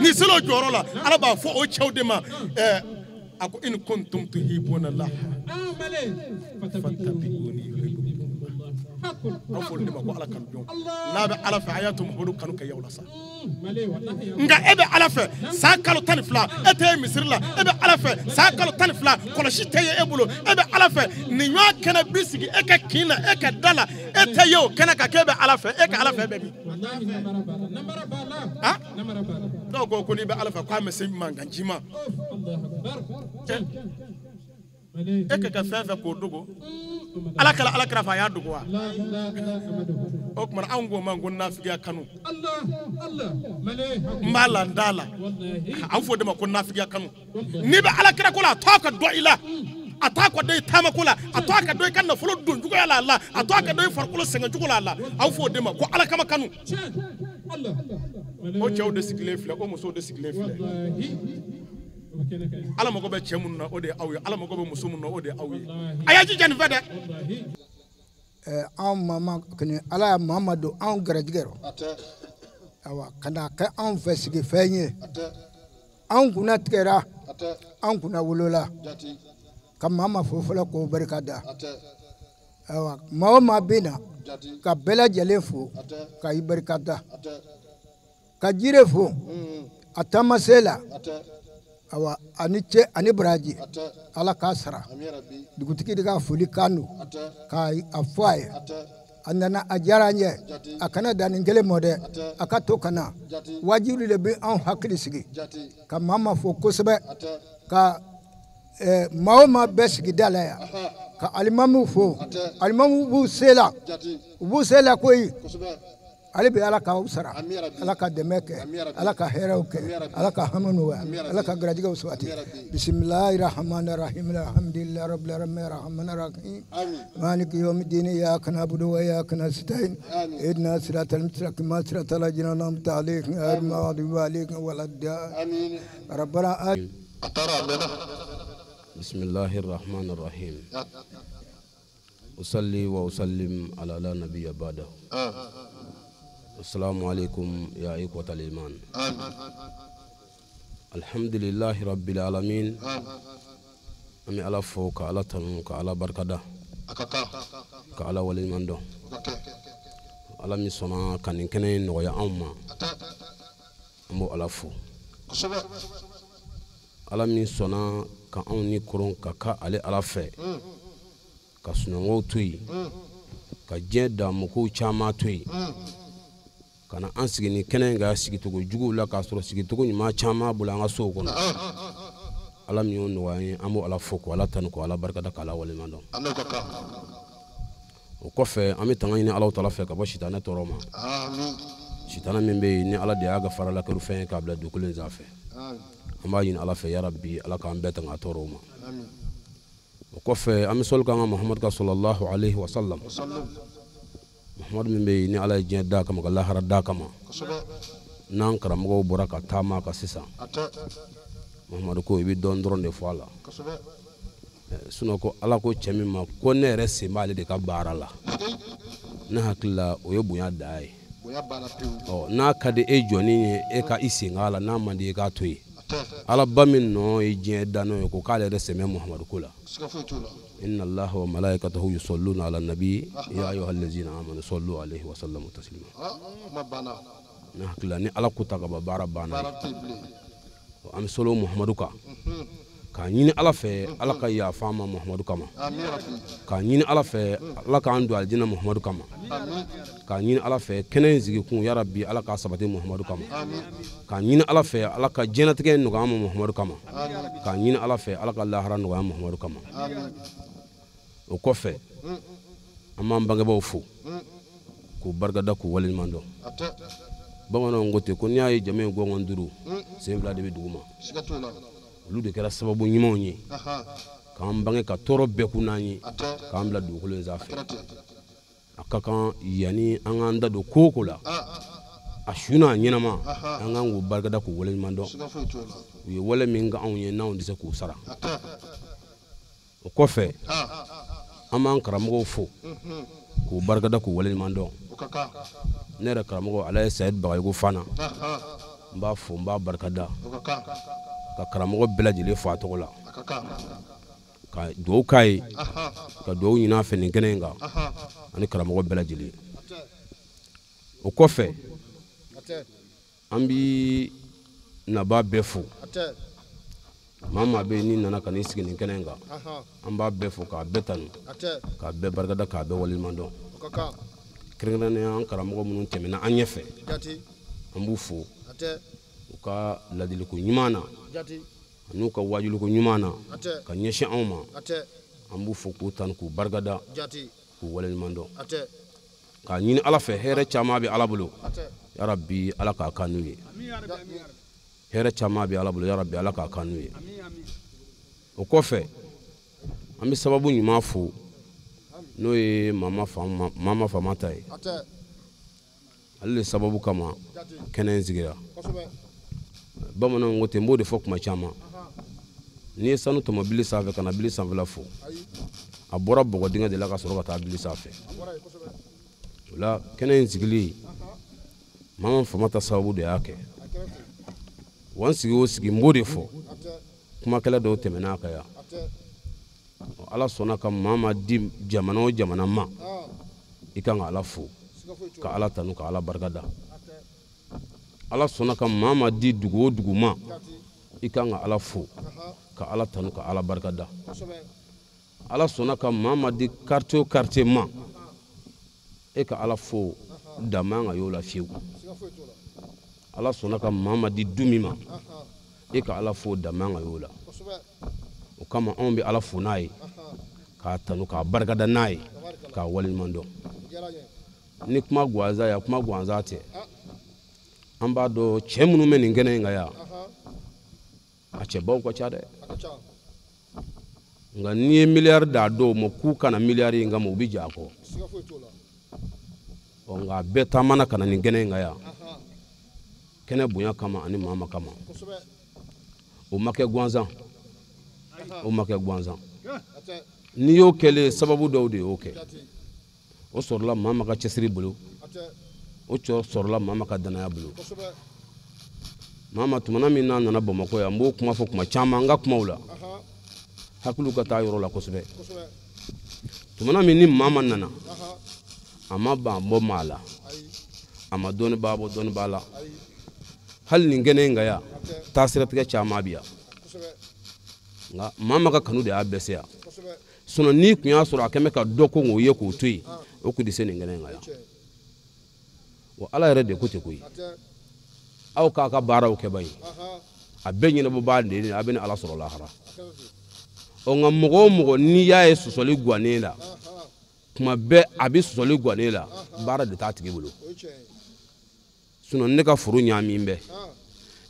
[SPEAKER 4] N'i sera o jɔyɔrɔ la, ala b'a fɔ o cɛw de ma a ko in kuntum tuhibbuna Allah fattabi'uni yuhibbukum Allah. An f'olu de ma ko ala kanu jɔn. N'a bɛ ala fɛ a y'a to Muhamadu kanu ka yaw la sa. Nka e bɛ ala fɛ san kalo 12 e tɛ ye misiri la, e bɛ ala fɛ san kalo 12 kɔlɔsi tɛ ye e bolo, e bɛ ala fɛ nin ɲɔgɔn kɛnɛ bi sigi e ka kin na e ka da la, e tɛ ye o kɛnɛ kan k'e bɛ ala fɛ, e ka ala fɛ bɛ min? Dɔw ko ko n'i bɛ ala fɛ k'a ma se mankan ji ma. E ka fɛn fɛn k'o dogo, ala kɛra ala kira fɛ a y'a dogo wa? O tuma anw ko ma ko nafigiya kanu. N b'a la n t'a la. An f'o de ma ko nafigiya kanu. N'i bɛ ala kira ko la, a to a ka dɔn i la. A t'a ka dɔn i taama ko la, a to a ka dɔn i ka nafolo don cogoya la a la, a to a ka dɔn i farikolo sɛgɛn cogo la a la. Aw f'o de ma ko ala kama kanu. O cɛw de sigilen filɛ, o musow de sigilen filɛ. Ala mago bɛ cɛ minnu na o de ye aw ye, Ala mago bɛ muso minnu na o de ye aw ye. A y'a jija nin fɛ dɛ.
[SPEAKER 7] Anw mama kɔni Ala ya maa don anw garijɛgɛ rɔ, awa ka na kɛ anw fɛ sigi fɛn ye. Anw kunna tigɛra, anw kunna wolola, ka maa ma fo fɔlɔ k'o barika da. Awa maa o maa bɛ na ka bɛɛ lajɛlen fo ka i barika da, ka jire fo a taamase la. Awa ani cɛ ani baraji, Ala k'a sara. Dugutigi de ka foli kan don k'a fɔ a ye. A nana a diyara an ye, a kana dan nin kelen mɔ dɛ, a ka to ka na. Wajibi de bɛ anw hakili sigi ka maa ma fo kosɛbɛ, ka maa o maa bɛɛ sigida la yan, ka alimamiw fo. Alimamiw b'u se la, u b'u se la koyi. Ale bɛ Ala k'aw sara, Ala ka dɛmɛ kɛ, Ala ka hɛrɛw kɛ, Ala ka hami nɔgɔya, Ala ka garijɛgɛw sabati. Bisimilahi rahmani rahim, alhamdulilahi rabbil alamin, rahmani rahim, maliki yawmiddin, iyyaka na'budu wa iyyaka nasta'in, ihdina siratal mustaqim, siratal ladzina an'amta alayhim ghayril maghdubi alayhim waladdallin. Rabbana
[SPEAKER 8] Bismillahir rahmanir rahim. Usalli wa usallim ala la nabiyya ba'dahu. Assalamu alaikum ya ikhwatal iman. Alhamdulillahi rabbil alamin. Ami ala fo ka ala tanu ka ala barkada ka ala waleɲuman dɔn. Ala min sɔnna ka nin kɛnɛ in nɔgɔya anw ma, an b'o ala fo. Ala min sɔnna ka anw ni koron ka ka ale ala fɛ, ka sunɔgɔw to yen, ka diɲɛ damukow caman to yen, ka na an sigi ni kɛnɛ in kan sigicogo juguw la k'a sɔrɔ sigicogo ɲuman caman bolo an ka sow kɔnɔ. Ala min y'o nɔgɔya an ye, an b'o ala fo k'o ala tanu k'o ala barikada k'ala waleɲuman dɔn. O kɔfɛ an bɛ tanga ɲini Alahu taala fɛ ka bɔ sitanɛ tɔɔrɔ ma. Sitanɛ min bɛ yen ni Ala de y'a ka faralakɛlu fɛn ye k'a bila dugukolo in sanfɛ, an b'a ɲini Ala fɛ yarabi Ala k'an bɛɛ tanga a tɔɔrɔw ma. O kɔfɛ an bɛ sɔli k'an ka Muhamadu kan sallallahu alayhi wa sallam. Muhamadu min bɛ yen ni Ala ye diɲɛ d'a kama ka lahara d'a kama, n'an karamɔgɔw bɔra ka taama ka sisan, Muhamadu ko i bɛ dɔn dɔrɔn de fɔ a la. Sinon ko Ala ko cɛ min ma ko ne yɛrɛ sen b'ale de ka baara la, ne hakili la o ye bonya dan ye. Ɔ n'a ka di e jɔnni ye e ka i sen k'a la, n'a man di e k'a to yen. Ala ba min nɔ ye diɲɛ dan n'o ye ko k'ale yɛrɛ sen bɛ Muhamadu ko la. Inna Allaha wa malaikatahu yusalluna ala nabi ya ayyuhallazina amanu sallu alayhi wa sallamu taslima. Ne hakili la ni Ala ko ta ka ban baara banna. An bɛ sɔli Muhamadu kan k'a ɲini Ala fɛ Ala ka yafa an ma Muhamadu kama, k'a ɲini Ala fɛ Ala k'an don alijinɛ Muhamadu kama, k'a ɲini Ala fɛ kɛnɛ in sigikun yarabi Ala k'a sabati Muhamadu kama, k'a ɲini Ala fɛ Ala ka diɲɛlatigɛ in nɔgɔya an ma Muhamadu kama, k'a ɲini Ala fɛ Ala ka lahara nɔgɔya Muhamadu kama. O kɔfɛ an b'an bangebaaw fo k'u barikada k'u waleɲuman dɔn. Bamananw ko ten ko n'i y'a ye jama in gɔngɔn duuru sen fila de bɛ dugu ma. Olu de kɛra sababu ɲumanw ye k'an bange ka tɔɔrɔ bɛɛ kun n'an ye k'an bila dugukolo in sanfɛ. A ka kan yanni an k'an da don ko o ko la, a su n'a ɲɛnama, an k'an k'u barikada k'u waleɲuman dɔn. U ye wale min kɛ anw ye n'anw tɛ se k'u sara. O kɔfɛ an b'an karamɔgɔw fo k'u barikada k'u waleɲuman dɔn. Ne yɛrɛ karamɔgɔ Ala ye Sayid Bagayogo Fana, n b'a fo n b'a barikada ka karamɔgɔ bɛɛ lajɛlen fo a tɔgɔ la, ka dugawu k'a ye, ka dugawu ɲini a fɛ nin kɛnɛ in kan ani karamɔgɔ bɛɛ lajɛlen. O kɔfɛ an bi nabaa bɛɛ fo. Maa maa bɛ yen n'i nana ka n'i sigi nin kɛnɛ in kan, an b'a bɛɛ fo k'a bɛɛ tanu, k'a bɛɛ barikada, k'a bɛɛ waleɲuman dɔn. Kɛrɛnkɛrɛnnenya an karamɔgɔ minnu tɛmɛna an ɲɛfɛ, an b'u fo u ka ladiliko ɲuman na an'u ka wajuliko ɲuman na ka ɲɛsin anw ma. An b'u fo k'u tanu k'u barikada k'u waleɲuman dɔn, k'a ɲini Ala fɛ hɛrɛ caman bɛ Ala bolo yarabi Ala k'a kan n'u ye. Hɛrɛ caman bɛ Ala bolo yarabi Ala k'a kan n'u ye. O kɔfɛ an bɛ sababu ɲuman fo n'o ye Mama Fama ta ye. Ale de sababu kama kɛnɛ in sigira. Bamananw ko ten, n b'o de fɔ kuma caman. N'i ye sanu tɔmɔ bili sanfɛ ka na bili sanfɛla fo, a bɔra bɔgɔ dingɛ de la ka sɔrɔ ka taa bili sanfɛ. O la kɛnɛ in sigili Mama Famata sababu de y'a kɛ. Wa n sigi o sigi n b'o de fɔ, kumakɛla dɔw tɛmɛna a kan yan. Ala sɔnna ka Mama di jamana o jamana ma, i kan ka Ala fo, ka Ala tanu, ka Ala barika da. Ala sɔnna ka Mama di dugu o dugu ma, i kan ka Ala fo, ka Ala tanu, ka Ala barika da. Ala sɔnna ka Mama di quartier o quartier ma, e ka Ala fo, dan man ka y'o la fiyewu. Ala sɔnna ka Mama di du min ma, e ka Ala fo, dan man ka y'o la. O kama anw bɛ Ala fo n'a ye, k'a tanu, k'a barikada n'a ye, k'a waleɲuman dɔn. Ni kuma gansan ya, kuma gansan tɛ. An b'a dɔn cɛ minnu bɛ nin kɛnɛ in kan yan, a cɛbaw ka ca dɛ. Nka n'i ye miliyari d'a dɔw ma k'u kana miliyari in kama, u bɛ jɛ a kɔ. Ɔ nka a bɛɛ taamana ka na nin kɛnɛ in kan yan, kɛnɛ bonya kama ani Mama kama. O ma kɛ gansan, o ma kɛ gansan. N'i y'o kɛlen, sababu dɔw de y'o kɛ. O sɔrɔla Mama ka cɛsiri bolo, o sɔrɔla Mama ka danaya bolo. Mama tumana min n'a nana Bamakɔ yan, n b'o kuma fɔ kuma caman n ka kumaw la, hakiliw ka taa yɔrɔ la kosɛbɛ. Tumana min ni Mama nana, a ma ban bɔ maa la, a ma dɔnnibaa bɔ dɔnnibaa la. Hali nin kɛnɛ in kan yan, taasiratigɛ caman bɛ yan. Nka Mama ka kanu de y'a bɛɛ se yan. Sinon n'i tun y'a sɔrɔ a kɛn bɛ ka dɔ ko k'o ye k'o to yen, o tun tɛ se nin kɛnɛ in kan yan. Wa Ala yɛrɛ de ko ten koyi. Aw k'a ka baaraw kɛ ban ye, a bɛɛ ɲɛnabɔbaa de ye, a bɛ ni Ala sɔrɔ lahara. Ɔ nka mɔgɔ o mɔgɔ n'i y'a ye sɔsɔli gannen la, tuma bɛɛ a bɛ sɔsɔli gannen la, baara de t'a tigi bolo. Sinon ne ka foro ɲaamin bɛ,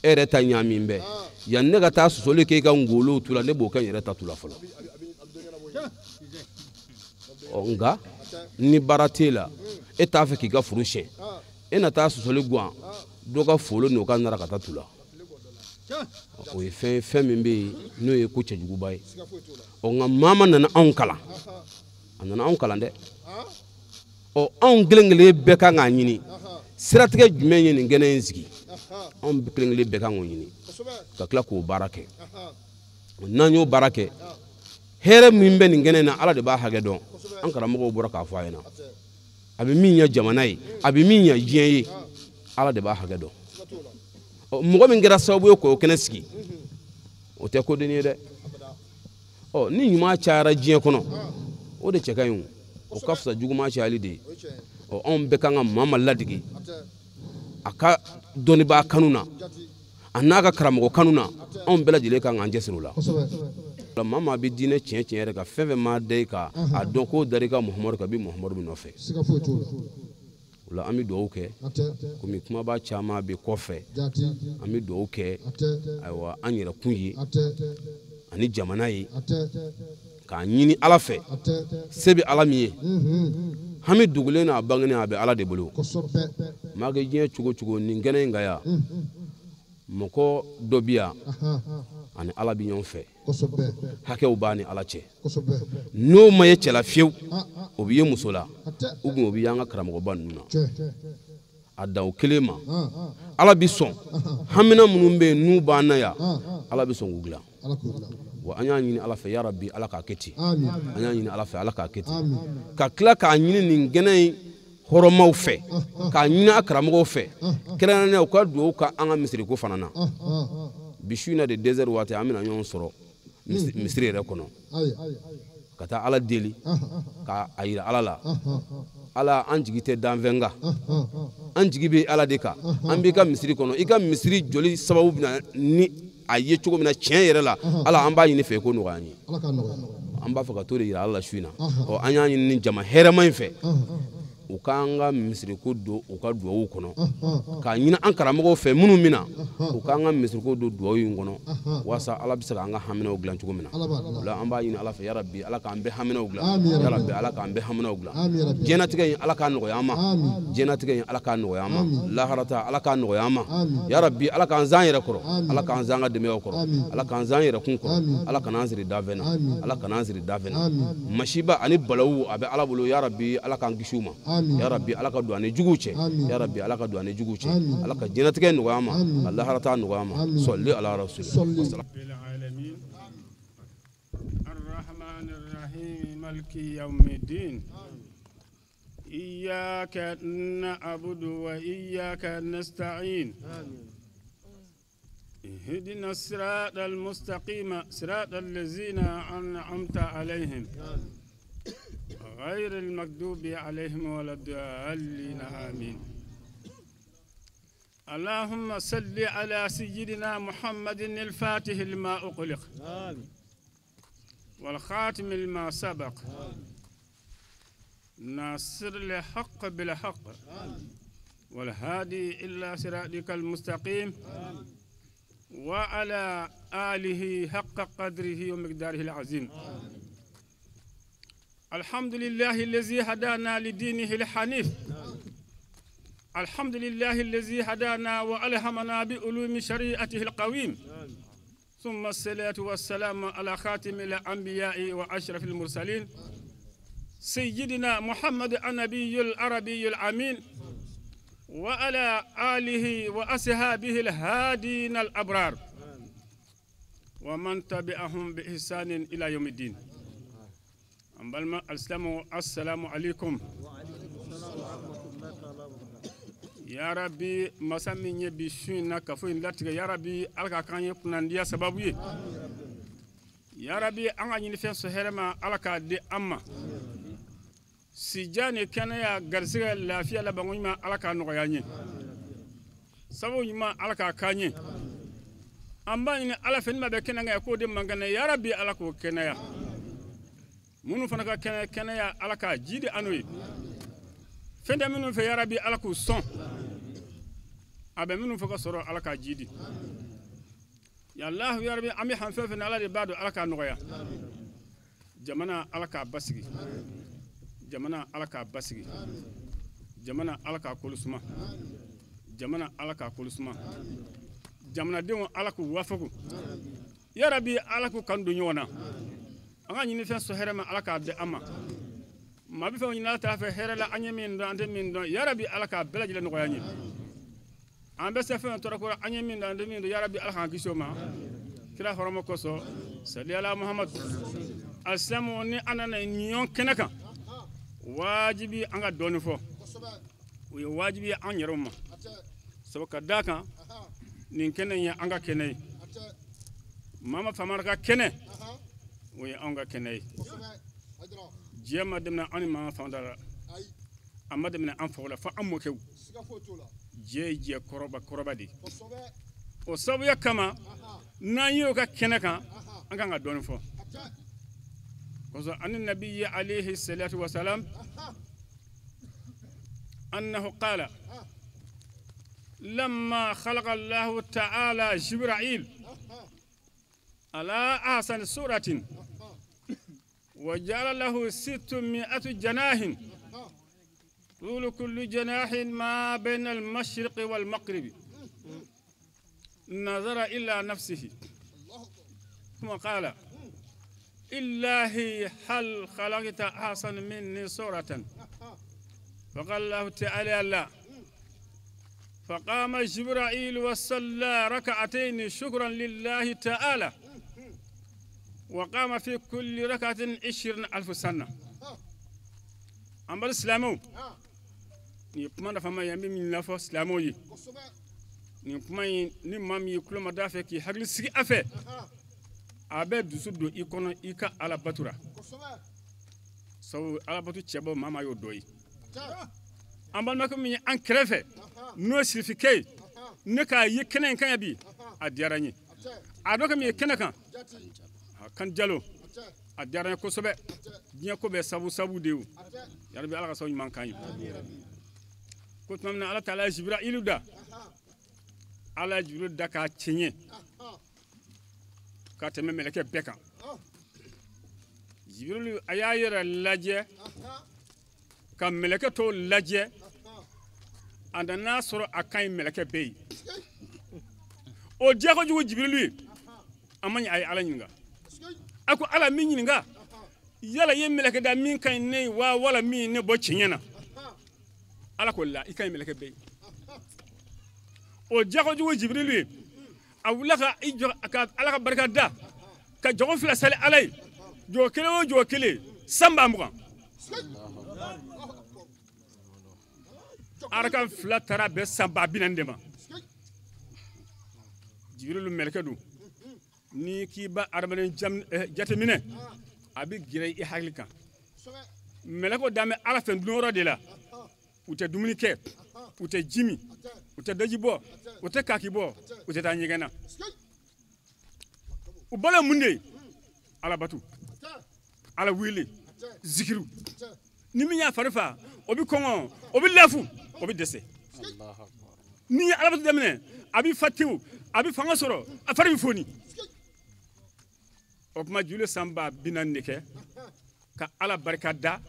[SPEAKER 8] e yɛrɛ ta ɲaamin bɛ, yan ne ka taa sɔsɔli kɛ i ka ngolow tu la, ne b'o kɛ n yɛrɛ ta tu la fɔlɔ. Ɔ nka ni baara t'e la, e t'a fɛ k'i ka foro siɲɛ, e na taa sɔsɔli gan dɔ ka folo n'o ka nara ka taa tu la. O ye fɛn ye, fɛn min bɛ yen n'o ye ko cɛjuguba ye. Ɔ nka Mama nana anw kalan, a nana anw kalan dɛ. Ɔ anw kelen kelen bɛɛ kan k'a ɲini siratigɛ jumɛn ye nin kɛnɛ in sigi, anw kelen kelen bɛɛ kan k'o ɲini ka tila k'o baara kɛ. N'an y'o baara kɛ, hɛrɛ min bɛ nin kɛnɛ in na, Ala de b'a hakɛ dɔn. An karamɔgɔw bɔra k'a fɔ a ɲɛna, a bɛ min ɲɛ jamana ye, a bɛ min ɲɛ diɲɛ ye, Ala de b'a hakɛ dɔn. Ɔ mɔgɔ min kɛra sababu ye k'o kɛnɛ sigi, o tɛ kodenni ye dɛ. Ɔ ni ɲuman cayara diɲɛ kɔnɔ, o de cɛ ka ɲi o, o ka fisa juguman cayali de ye. Ɔ anw bɛɛ kan ka Mama ladege a ka dɔnnibaa kanu na, a n'a ka karamɔgɔ kanu na, anw bɛɛ lajɛlen kan k'an cɛsiri o la. Mama bɛ diinɛ tiɲɛ tiɲɛ yɛrɛ kan, fɛn fɛn ma da i kan, a dɔn k'o da i ka Muhamadu kan, i bɛ Muhamadu min nɔfɛ. O la an bɛ dugawu kɛ, komi kumaba caman bɛ kɔfɛ, an bɛ dugawu kɛ ayiwa an yɛrɛ kun ye ani jamana ye, k'a ɲini Ala fɛ, se bɛ Ala min ye, hami dogolen n'a bangenen a bɛ Ala de bolo. Maa kɛ diɲɛ cogo cogo nin kɛnɛ in kan yan, mɔgɔ dɔ bɛ yan ani Ala bɛ ɲɔgɔn fɛ, hakɛw b'a ni Ala cɛ. N'o ma ye cɛ la fiyewu, o bɛ ye muso la, ou bien o bɛ y'an ka karamɔgɔba ninnu na. A dan o kelen ma, Ala bɛ sɔn hamina minnu bɛ yen n'u b'an na yan, Ala bɛ sɔn k'u dilan. Wa an y'a ɲini Ala fɛ, yarabi Ala k'a kɛ ten. An y'a ɲini Ala fɛ, Ala k'a kɛ ten. Ka tila k'a ɲini nin kɛnɛ in hɔrɔnmaw fɛ, k'a ɲini a karamɔgɔw fɛ, kɛrɛnkɛrɛnnenya u ka dugawu ka an ka misiriko fana na. Bi su in na de 2h waati an bɛna ɲɔgɔn sɔrɔ misiri yɛrɛ kɔnɔ, ka taa Ala deli, k'a yira Ala la, Ala an jigi tɛ danfɛn kan, an jigi bɛ Ala de kan. An b'i ka misiri kɔnɔ, i ka misiri joli sababu bɛna ni a ye cogo min na tiɲɛ yɛrɛ la, Ala an b'a ɲini fɛ ko nɔgɔya an ye. An b'a fɛ ka t'o de yira Ala la su in na. Ɔ an y'a ɲini ni jama hɛrɛma in fɛ, U k'an ka misiriko don u ka duwawu kɔnɔ, k'a ɲini an karamɔgɔw fɛ minnu bɛ na, u k'an ka misiriko don duwawu in kɔnɔ, walasa Ala bɛ se k'an ka haminaw dilan cogo min na. O la an b'a ɲini Ala fɛ, yarabi Ala k'an bɛɛ haminaw dilan, yarabi Ala k'an bɛɛ haminaw dilan. Diɲɛnatigɛ in Ala k'a nɔgɔya an ma, diɲɛnatigɛ in Ala k'a nɔgɔya an ma, laharata Ala k'a nɔgɔya an ma, yarabi Ala k'an zan yɛrɛ kɔrɔ, Ala k'an zan ka denbayaw kɔrɔ, Ala k'an zan yɛrɛ kun kɔrɔ, Ala kana an siri dafɛn na, Ala kana an siri dafɛn na. Masiba ani balawu a bɛ Ala bolo, yarabi Ala k'an kisi u ma. Ya Rabbi Ala ka don ani jugu cɛ, ya Rabbi Ala ka don ani jugu cɛ, Ala ka diɲɛnatigɛ nɔgɔya an ma, ka laharata nɔgɔya an ma. Sɔli ala rasuli.
[SPEAKER 9] الرحمن الرحيم مالك يوم الدين إياك نعبد وإياك نستعين اهدنا الصراط المستقيم صراط الذين أنعمت عليهم غير المغضوب عليهم ولا الضالين آمين. اللهم صل على سيدنا محمد الفاتح لما أغلق والخاتم لما سبق ناصر الحق بالحق والهادي إلى صراطك المستقيم وعلى آله حق قدره ومقداره العظيم. الحمد لله الذي هدانا لدينه الحنيف، الحمد لله الذي هدانا وألهمنا بعلوم شريعته القويم، ثم الصلاة والسلام على خاتم الأنبياء وأشرف المرسلين سيدنا محمد النبي العربي الأمين وعلى آله وأصحابه الهادين الأبرار ومن تبعهم بإحسان إلى يوم الدين. السلام عليكم ya Rabbi. Masa min ye bi su in na kafo in latigɛ, ya Rabbi Ala ka k'an ye kunnandiya sababu ye, ya Rabbi an ka ɲinifɛn sɔn hɛrɛ ma, Ala k'a di an ma, sija ni kɛnɛya garisɛgɛ lafiya labanko ɲuman Ala k'a nɔgɔya an ye, sababu ɲuman Ala k'a k'an ye. An b'a ɲini Ala fɛ ni maa bɛ kɛnɛ kan k'o de man kɛnɛ, ya Rabbi Ala k'o kɛnɛya, minnu fana ka kɛnɛ kɛnɛya Ala k'a ji di an n'o ye, fɛn tɛ minnu fɛ ya Rabbi Ala k'u sɔn, a bɛ minnu fɛ ka sɔrɔ Ala k'a ji di. Ya Allahu ya Rabbi an bɛ han fɛn fɛn na Ala de b'a dɔn, Ala k'a nɔgɔya, jamana Ala k'a basigi, jamana Ala k'a basigi, jamana Ala k'a kolo suma, jamana Ala k'a kolo suma, jamanadenw Ala k'u wafaku, ya Rabbi Ala k'u kanu don ɲɔgɔn na, an ka ɲini fɛn sɔn hɛrɛ ma Ala k'a di an ma, maa bɛ fɛn ɲini Ala t'a fɛ hɛrɛ la, an ye min dɔn an tɛ min dɔn, ya Rabbi Ala k'a bɛɛ lajɛlen nɔgɔya an ye, an bɛ se fɛn tɔɔrɔ ko an ye min dɔn an tɛ min dɔn, ya Rabbi Ala k'an kisi o ma, kira hɔrɔma kosɔn sali ala Muhammad. Alisilamu ni an nana ɲɔgɔn kɛnɛ kan, wajibi an ka dɔɔnin fɔ, o ye wajibi ye an yɛrɛw ma, sabu ka d'a kan nin kɛnɛ in ye an ka kɛnɛ ye, Mama Famara ka kɛnɛ o ye anw ka kɛnɛ ye. Diɲɛ ma daminɛ an ni Mama Famara la, a ma daminɛ an faw la fo an mɔkɛw. Diɲɛ ye diɲɛ kɔrɔba kɔrɔba de ye, o sababuya kama n'an y'o ka kɛnɛ kan an kan ka dɔɔnin fɔ. Kosɔn ani nabi alayhi salatu wa salam annahu qala lamma khalaqa Allahu ta'ala Jibril ala ahsani suratin وجعل له 600 جناح طول كل جناح ما بين المشرق والمغرب نظر إلى نفسه ثم قال إلهي هل خلقت أحسن مني صورة؟ فقال الله تعالى لا. فقام جبرائيل وصلى ركعتين شكرا لله تعالى وقام في كل ركعة 20,000 سنة. أما الإسلام ni kuma nafa ma yambi min na fɔ silamɛw ye, nin kuma in ni maa min ye tulo ma d'a fɛ k'i hakili sigi a fɛ, a bɛ dusu don i kɔnɔ i ka Ala batura, sabu Ala batu cɛbɔ maa maa y'o dɔ ye. An balimakɛ min ye an kɛrɛfɛ n'o ye sirifikɛ ye, ne k'a ye kɛnɛ in kan yan bi, a diyara n ye. A dɔ kɛ min ye kɛnɛ kan, Kan Jalo, A diyara n ye kosɛbɛ. Diɲɛ ko bɛɛ sabu sabu de ye o. Yarabi Ala ka sababu ɲuman k'an ye. Ko tuma min na Ala taala ye Jibirayilu da, Ala ye Jibirilu da k'a cɛɲɛ ka tɛmɛ mɛlɛkɛ bɛɛ kan. Jibirilu a y'a yɛrɛ lajɛ ka mɛlɛkɛ tɔw lajɛ, a nana sɔrɔ a ka ɲi mɛlɛkɛ bɛɛ ye. O diya kojugu Jibirilu ye, a ma ɲɛ a ye Ala ɲininka. A ko Ala min ɲininka, yala i ye mɛlɛkɛ da min ka ɲi ne ye wa wala min ye ne bɔ tiɲɛ na? Ala ko la, i ka ɲi mɛlɛkɛ bɛɛ ye. O diya kojugu Jibirilu ye, a wulila ka i jɔ ka Ala ka barika da, ka jɔgo fila sali Ala ye, jɔgo kelen o jɔgo kelen 120,000. Araka fila taara bɛn 40,000 de ma. Jibirilu mɛlɛkɛ don. N'i k'i ba adamaden jateminɛ, a bɛ gɛrɛ i hakili kan. Mɛlɛkɛw dan bɛ Ala fɛ dun yɔrɔ de la. U tɛ dumuni kɛ, u tɛ ji min, u tɛ daji bɔ, u tɛ kaki bɔ, u tɛ taa ɲɛgɛn na. U balo ye mun de ye? Ala bato, Ala wele, zikiru. Ni min y'a fari fa, o bɛ kɔngɔ, o bɛ lafu, o bɛ dɛsɛ. N'i ye ala bato daminɛ, a bɛ fa tewu, a bɛ fanga sɔrɔ, a fari bɛ foni. O tuma Jibirilu 40,000 de kɛ ka Ala barika da,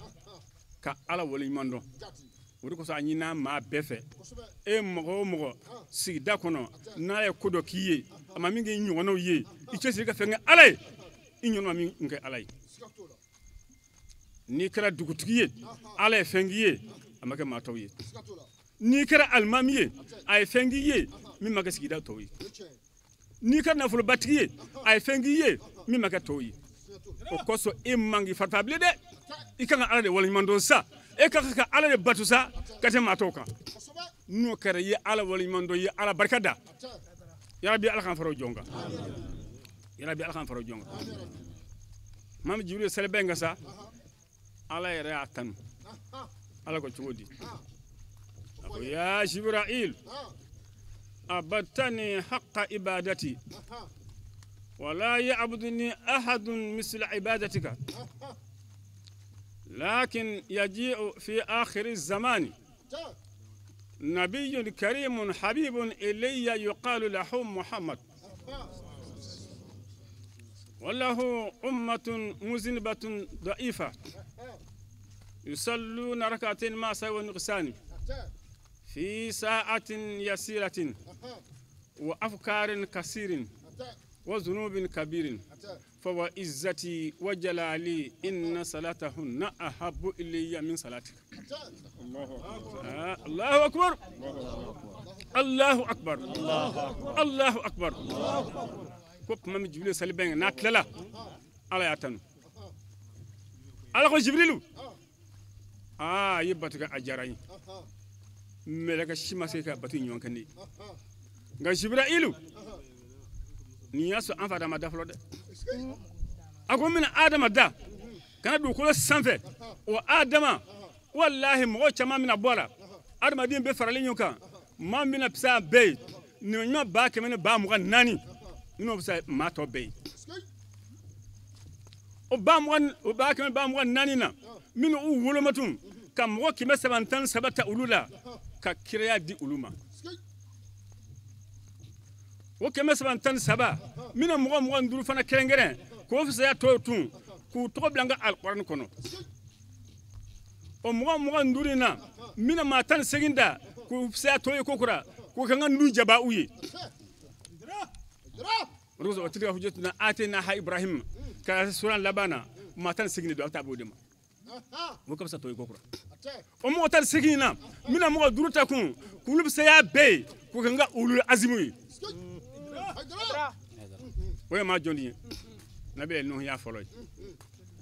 [SPEAKER 9] ka Ala waleɲuman dɔn. O de kosɔn a ɲinina maa bɛɛ fɛ, e mɔgɔ o mɔgɔ sigida kɔnɔ n'a ye ko dɔ k'i ye, a ma min k'i ɲɔgɔnnaw ye, i cɛsiri ka fɛn kɛ Ala ye, i ɲɔgɔn ma min kɛ Ala ye. N'i kɛra dugutigi ye, Ala ye fɛn k'i ye, a ma kɛ maa tɔw ye. N'i kɛra alimami ye, a ye fɛn k'i ye min ma kɛ sigida tɔw ye. N'i kɛra nafolobatigi ye, a ye fɛn k'i ye min ma kɛ tɔw ye. O kosɔn e man k'i fari bilen dɛ, i kan ka Ala de waleɲuman dɔn sa, e ka kan ka Ala de bato sa ka tɛmɛ maa tɔw kan. N'o kɛra i ye Ala waleɲuman dɔn, i ye Ala barika da. Yarabi Ala k'an fara o jɔn kan. Yarabi Ala k'an fara o jɔn kan. Maa min Jibirilu ye saliba in kan sa, Ala yɛrɛ y'a tanu. Ala ko cogo di? A ko ya Jibril, abatani haqqa ibadati wala ya'buduni ahadun misla ibadatika, lakin yaji'u fi akhiri zamani nabiyyun karimun habibun ilayya yuqalu lahu Muhammad, وله أمة مذنبة ضعيفة يصلون ركعتين مع سوى النقصان في ساعة يسيرة وأفكار كثير وذنوب كبير، فوعزتي وجلالي إن صلاتهن أحب إلي من صلاتك. الله أكبر، الله أكبر، الله أكبر. Ko tuma min Jibirilu sali bɛn n'a tilala, Ala y'a tanu. Ala ko Jibirilu, aa i ye bato kɛ a diyara n ye. Mɛlɛkɛ si ma se ka bato ɲɔgɔn kɛ ne ye. Nka Jibirilu, nin y'a sɔrɔ an fa Adama da fɔlɔ dɛ. A ko n bɛna Adama da ka na dugukolo sanfɛ. O Adama, walahi mɔgɔ caman bɛna bɔ a la. Adamaden bɛɛ faralen ɲɔgɔn kan. Maa min bɛna fisaya bɛɛ ye, nin ɲuman 124,000 minnu bɛ fisaya maa tɔ bɛɛ ye. O 124,000 na, minnu u woloma tun ka mɔgɔ 313 ta olu la ka kiraya di olu ma. O 313 minnu mɔgɔ 25 fana kɛrɛnkɛrɛn k'o fisaya tɔw tun k'u tɔgɔ bila n ka alikɔrɔni kɔnɔ. O mɔgɔ 25 in na, minnu maa 18 da k'u fisaya tɔw ye kokura k'o kɛ n ka nu jaba u ye. O de kosɔn o tigi ka hujjatuna ataynaha Ibrahim ka sura laban na maa 18 de don, a bɛ taa b'o de ma. O ka fisa tɔw ye kokura. O mɔgɔ 18 in na, n bɛna mɔgɔ 5 ta kun k'olu fisaya bɛɛ ye k'o kɛ n ka ulul azimu ye. O ye maa jɔn ye? Nabi Nuhu y'a fɔlɔ ye.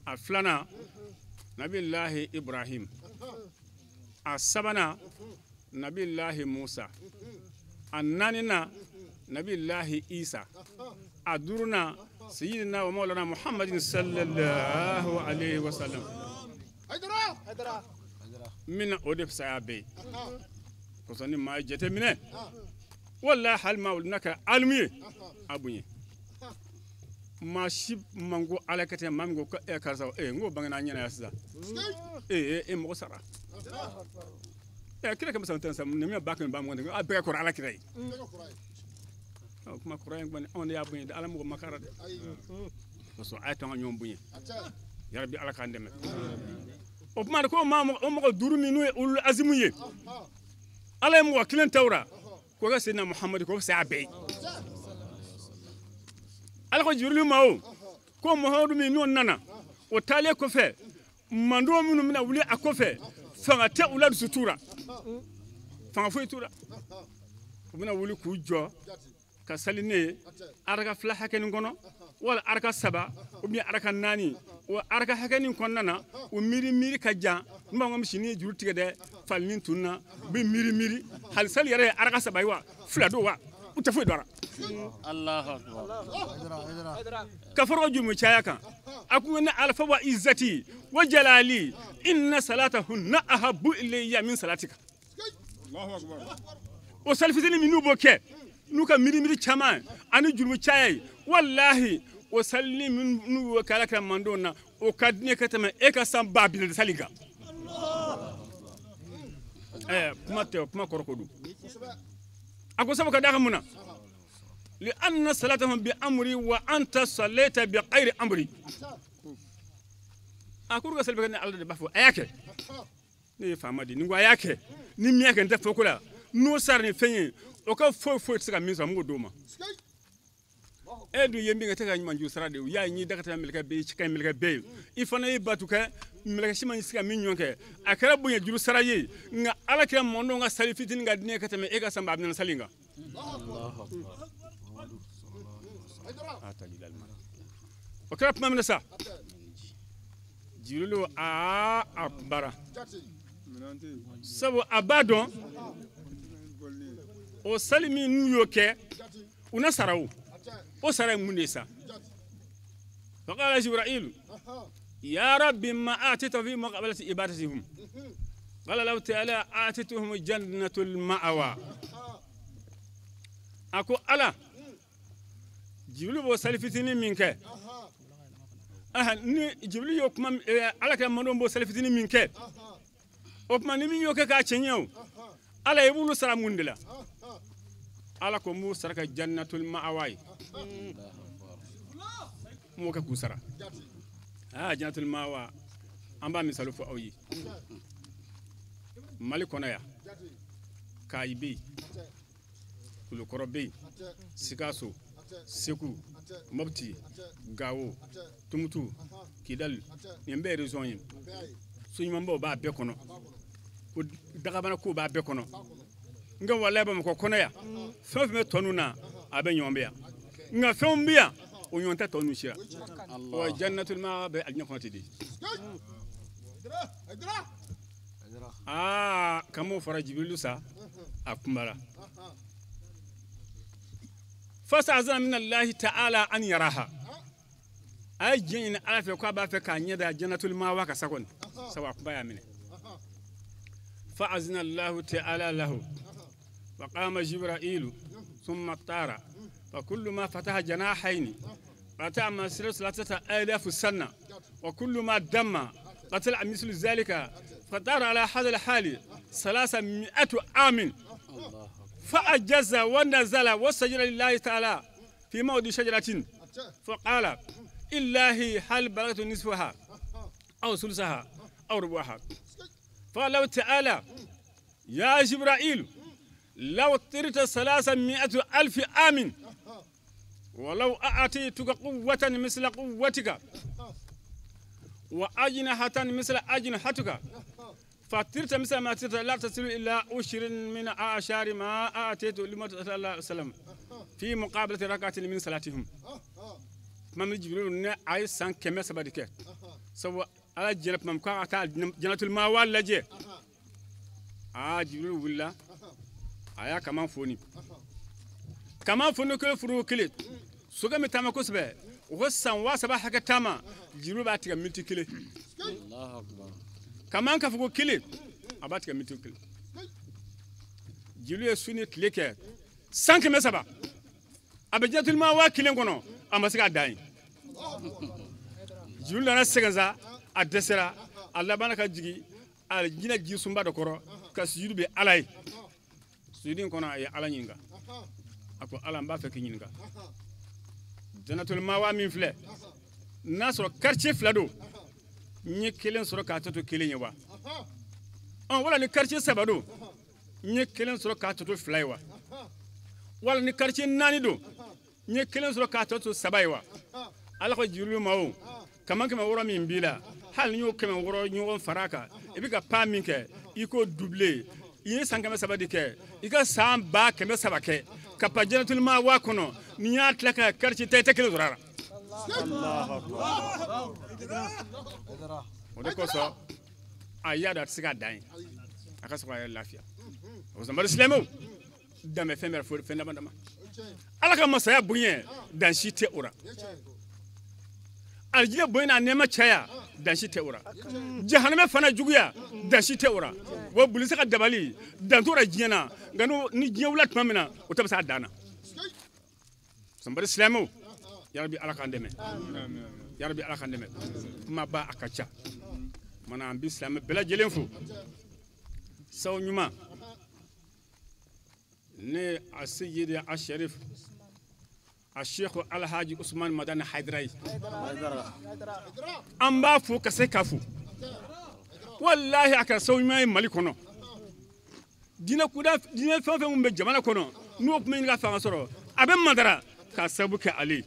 [SPEAKER 9] A filanan, Nabilahi Ibrahim. A sabanan, Nabilahi Musa. A naaninan, Nabilahi Isa. A duurunan, Sayyidina wa Mawlana Muhammadin sallallahu alayhi wa sallam. Min na o de fisaya bɛɛ ye. Kosɔn ni maa ye jateminɛ, walahi hali maa wuli n'a kɛra alimu ye, a bonya. Maa si man ko ala kɛ ten maa min ko e karisa n k'o bangena an ɲɛna yan sisan e mɔgɔ sara kira 113 nin ba kɛmɛ ba mugan a bɛɛ ka kɔrɔ ala kira ye o kuma kɔrɔ in kɔni anw de y'a bonya ala mɔgɔ makara dɛ parce que a ye to an ka ɲɔgɔn bonya yarabi ala k'an dɛmɛ o kuma de ko o mɔgɔ duuru min n'o ye ulul azimu ye ala ye mɔgɔ kelen tawura k'o kɛ Seydina Muhamadu k'o fisaya a bɛɛ ye ala ko Jibirilu ma o ko Muhamadu min n'o nana o taalen kɔfɛ mando minnu bɛna wuli a kɔfɛ fanga tɛ u la dusu t'u la fanga foyi t'u la u bɛna wuli k'u jɔ ka sali ne ye araka fila hakɛnin kɔnɔ wala araka saba ou bien araka naani o araka hakɛnin kɔnɔna na u miiri miiri ka jan n b'a fɔ misi ni ye juru tigɛ dɛ falinin tunna u bɛ miiri miiri hali sali yɛrɛ ye araka saba ye wa fila don wa u tɛ foyi dɔn
[SPEAKER 10] Allahu akbar
[SPEAKER 9] ka fara jurumu caya kan a ko ne alfa wa izzati wa jalali inna salatahunna ahabbu ilayya min salatika
[SPEAKER 4] Allahu akbar
[SPEAKER 9] o salifitini minnu b'o kɛ n'u ka miiri miiri caman ani jurumu caya ye walahi o salini minnu y'o kɛ ala kira mandenw na o ka di ne ka tɛmɛ e ka san 2000 sali kan kuma tɛ kuma kɔrɔ ko don a ko sabu ka d'a kan mun na لأن صلاتهم بأمري وأنت صليت بغير أمري أقول لك سلبك على البحث أياك ني فامدي نغو أياك ني مياك أنت فوكولا نو سار ني فين أو فو فو تسكا مين سامو دوما e dun ye min kɛ tɛ ka ɲuman ju sara de u y'a ye da ka tɛmɛ mɛlɛkɛ bɛɛ ye ka mɛlɛkɛ bɛɛ ye i fana ye batu kɛ mɛlɛkɛ si ma se ka min ɲɔgɔn kɛ a kɛra bonya juru sara ye nka ala kira mɔdenw ka sali fitinin ka di ne ye ka tɛmɛ e ka san 40 sali in kan. O kɛra tuma min na sa Jibirilu a bara sabu a b'a dɔn o sali min n'u y'o kɛ u na sara o. O sara mun de sa faqala Jibril ya rabbi ma atita fi muqabalati ibadatihim qala law ta'ala atituhum jannatul ma'wa ako ala Jibril bo sali fitini min kɛ ni Jibril yo kuma ala ka mandon bo sali fitini min kɛ o kuma ni min yo kɛ k'a cɛɲɛ o ala ye b'olu sara mun de la ala ko m'u saraka jannatul ma'wa ye m'o kɛ k'u sara jannatul ma'wa an b'a misali fɔ aw ye Mali kɔnɔ yan Kayi bɛ yen Kulukɔrɔ bɛ yen Sikaso Segu Mopti Gawo Tumutu Kidali nin bɛɛ ye région ye so ɲumanbaw b'a bɛɛ kɔnɔ ko dagabana kow b'a bɛɛ kɔnɔ nka walayi Bamakɔ kɔnɔ yan fɛn o fɛn bɛ tɔ ninnu na a bɛ ɲɔgɔn bɛ yan nka fɛnw bɛ yan o ɲɔgɔn tɛ tɔ ninnu si la wa jannatul ma'wa bɛ alijinɛ kɔnɔ ten de k'an fɔra Jibirilu sa a kunbara fasazana min Allahi ta'ala an yaraha a ye diɲɛ ɲini ala fɛ k'a b'a fɛ k'a ɲɛ da jannatul ma'wa ka sa kɔni sabu a kunba y'a minɛ فأذن الله تعالى له وقام جبرائيل ثم طار فكل ما فتح جناحين قطع مسيرة 3000 سنة وكل ما دم قتل مثل ذلك فطار على هذا الحال 300 عام فأجز ونزل وسجد لله تعالى في موضع شجرة فقال إلهي هل بلغت نصفها أو ثلثها أو ربعها فقال الله تعالى يا جبرائيل لو طرت 300,000 عام ولو أعطيتك قوة مثل قوتك وأجنحة مثل أجنحتك فطرت مثل ما طرت لا تصل إلى عشر من أعشار ما أعطيت لمحمد صلى الله عليه وسلم في مقابلة ركعة من صلاتهم. من جبريل عايز سان كم سبادك سو ala jɛnɛ tuma min k'a ka taa jannatul ma'wa lajɛ Jibirilu wulila a y'a kaman foni kelen furu kelen sokɛ min taama kosɛbɛ o ko san 3000 hakɛ taama Jibirilu b'a tigɛ miniti kelen kaman ka fɔ ko kelen a b'a tigɛ miniti kelen Jibirilu ye su ni tile kɛ san 300 a bɛ jannatul ma'wa kelen kɔnɔ a ma se k'a dan ye. Jibirilu nana sɛgɛn sa, a dɛsɛra, a labanna ka jigin a jinɛ jisunba dɔ kɔrɔ ka sujudu bɛ Ala ye. Sujudu in kɔnɔ a ye Ala ɲininka, a ko Ala n b'a fɛ k'i ɲininka, Jannatul Mawa min filɛ, n'a sɔrɔ quartier 2 don, n ye kelen sɔrɔ k'a tɔ to kelen ye wa? Wala ni quartier 3 don, n ye kelen sɔrɔ k'a tɔ to 2 ye wa? Wala ni quartier 4 don, n ye kelen sɔrɔ k'a tɔ to 3 ye wa? Ala ko Jibirilu ma o kaman 600 min b'i la, hali n'i y'o 600 ɲɔgɔn fara a kan, i bɛ ka pan min kɛ i k'o doubler, i ye san 300 de kɛ, i ka san 1300 kɛ ka pan Jannatul Mawa kɔnɔ, n'i y'a tila ka quartier ta i tɛ kelen sɔrɔ a la. O de kosɔn a y'a dɔn a tɛ se k'a dan ye, a ka sɔrɔ a yɛrɛ lafiya. O kosɔn bari silamɛw danbɛ fɛn bɛɛ fo fɛn dama dama. Ala ka masaya bonya dan si tɛ o la. Alijinɛ bonya n'a nɛɛma caya dan si tɛ o la. Jahanamɛ fana juguya dan si tɛ o la. Wa bulisa ka dabali dan t'o la diɲɛ na, nka ni diɲɛ wulila tuma min na o ta bɛ se a dan na. Sanbari silamɛw, yarabi Ala k'an dɛmɛ, yarabi Ala k'an dɛmɛ. Kumaba a ka ca, mana an bɛ silamɛ bɛɛ lajɛlen fo. Sawo ɲuman ne a seyidi a sherif a sheikh Alhaji Usman Madani Haidara ye, an b'a fo ka se k'a fo. Walahi a kɛra sababu ɲuman ye Mali kɔnɔ. Diinɛ kuda diinɛ fɛn o fɛn min bɛ jamana kɔnɔ n'o tun bɛ ɲini ka fanga sɔrɔ, a bɛ madara k'a sababu kɛ ale ye.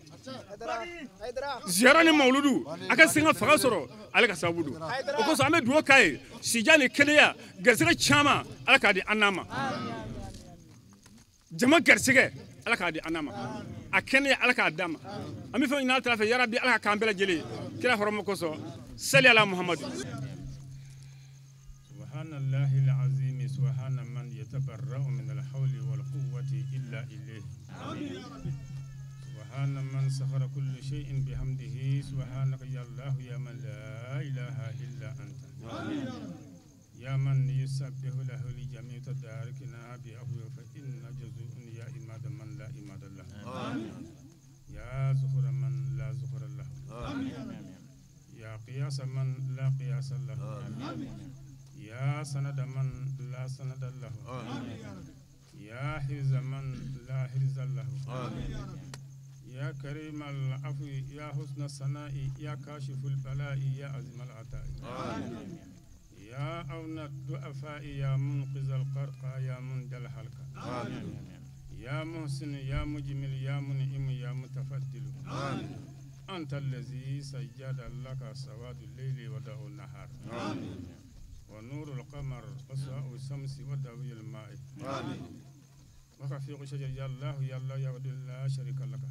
[SPEAKER 9] Ziyara ni mawuludu a ka se ka fanga sɔrɔ ale ka sababu don. O kosɔn an bɛ dugawu k'a ye, sijan ni kɛnɛya garisɛgɛ caman Ala k'a di an n'a ma. Jama garisɛgɛ Ala k'a di an n'a ma, a kɛnɛya Ala k'a d'a ma. An bɛ fɛn ɲini Ala fɛ, yarabi Ala ka k'an bɛɛ lajɛlen kira hɔrɔma kosɔn. Sali ala Muhamadu. Subhanallahi al-azim, subhana man yatabarra'u min al-hawli wal quwwati illa ilayhi. Subhana man sakhara kulli shay'in bihamdihi. Subhanaka ya Allah ya man la ilaha illa anta. يا من يسبح له لجميع تداركنا بأهوه فإن جزء يا إماد من لا إماد له. يا زخر من لا زخر له. يا قياس من لا قياس له. يا سند من لا سند له. يا حرز من لا حرز له. يا كريم العفو يا حسن الثناء يا كاشف البلاء يا عظيم العطاء. يا أون الضعفاء يا منقذ القرقى يا منجى الحلقة. يا محسن يا مجمل يا منعم يا متفضل. أنت الذي سجد لك سواد الليل وضوء النهار ونور القمر وسواء الشمس ودوي الماء وخفيق شجر. يا الله يا الله يا ودي لا شريك لك.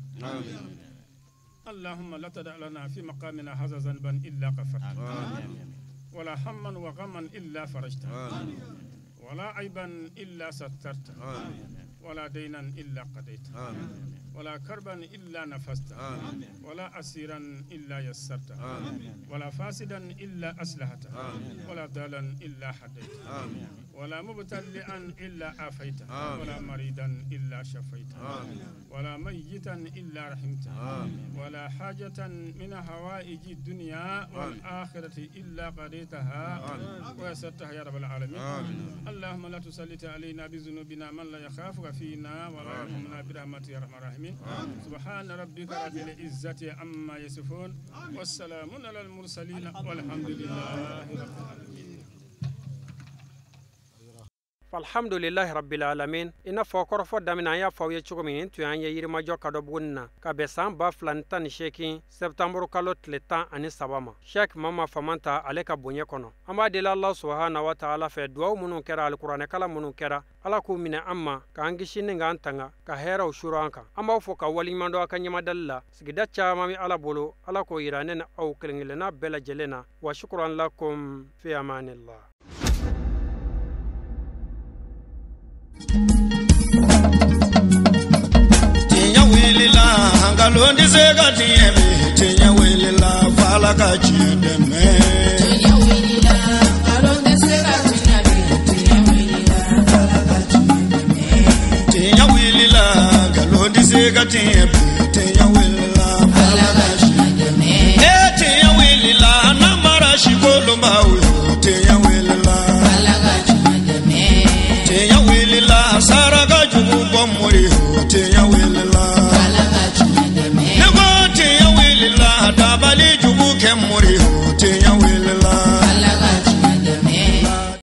[SPEAKER 9] اللهم لا تدع لنا في مقامنا هذا ذنبا إلا غفرته، ولا هما وغما إلا فرجته، ولا عيبا إلا سترته، ولا دينا إلا قضيته، ولا كربا إلا نفسته، ولا أسيرا إلا يسرته، ولا فاسدا إلا أصلحته، ولا ضالا إلا هديته، ولا مبتلئا إلا عافيته، ولا مريضا إلا شفيته، ولا ميتا إلا رحمته، ولا حاجة من هوائج الدنيا والآخرة إلا قضيتها ويسرتها يا رب العالمين. اللهم لا تسلط علينا بذنوبنا من لا يخافك فينا ولا يرحمنا برحمتك يا أرحم الراحمين. سبحان ربك رب العزة عما يصفون والسلام على المرسلين والحمد لله رب العالمين.
[SPEAKER 3] Alhamdulillahi rabbil alamin. I n'a fɔ kɔrɔfɔ daminɛ an y'a fɔ aw ye cogo min, tun y'an ye Yirimajɔ Kadɔbugu na ka bɛn san 2018 septembre kalo tile 13 ma. Sheikh Mama Famanta ale ka bonya kɔnɔ. An b'a deli Allah subhanahu wa ta'ala fɛ, duwawu minnu kɛra, alikuranɛkala minnu kɛra, Ala k'u minɛ an ma, k'an kisi ni k'an tanga, ka hɛrɛw suru an kan. An b'aw fo ka waleɲuman dɔn aw ka ɲɛmadali la. Sigida caman bɛ Ala bolo, Ala k'o yira ne ni aw kelen kelenna bɛɛ lajɛlen na. Wa shukran lakum fi amanillah.
[SPEAKER 1] Tiɲɛ wulila, nkalon tɛ se ka tiɲɛ bi. Tiɲɛ wulila, f'Ala ka tiɲɛ dɛmɛ.
[SPEAKER 2] Tiɲɛ wulila, nkalon tɛ se ka tiɲɛ bi. Tiɲɛ wulila, f'Ala ka tiɲɛ dɛmɛ.
[SPEAKER 1] Tiɲɛ wulila, nkalon tɛ se ka tiɲɛ bi.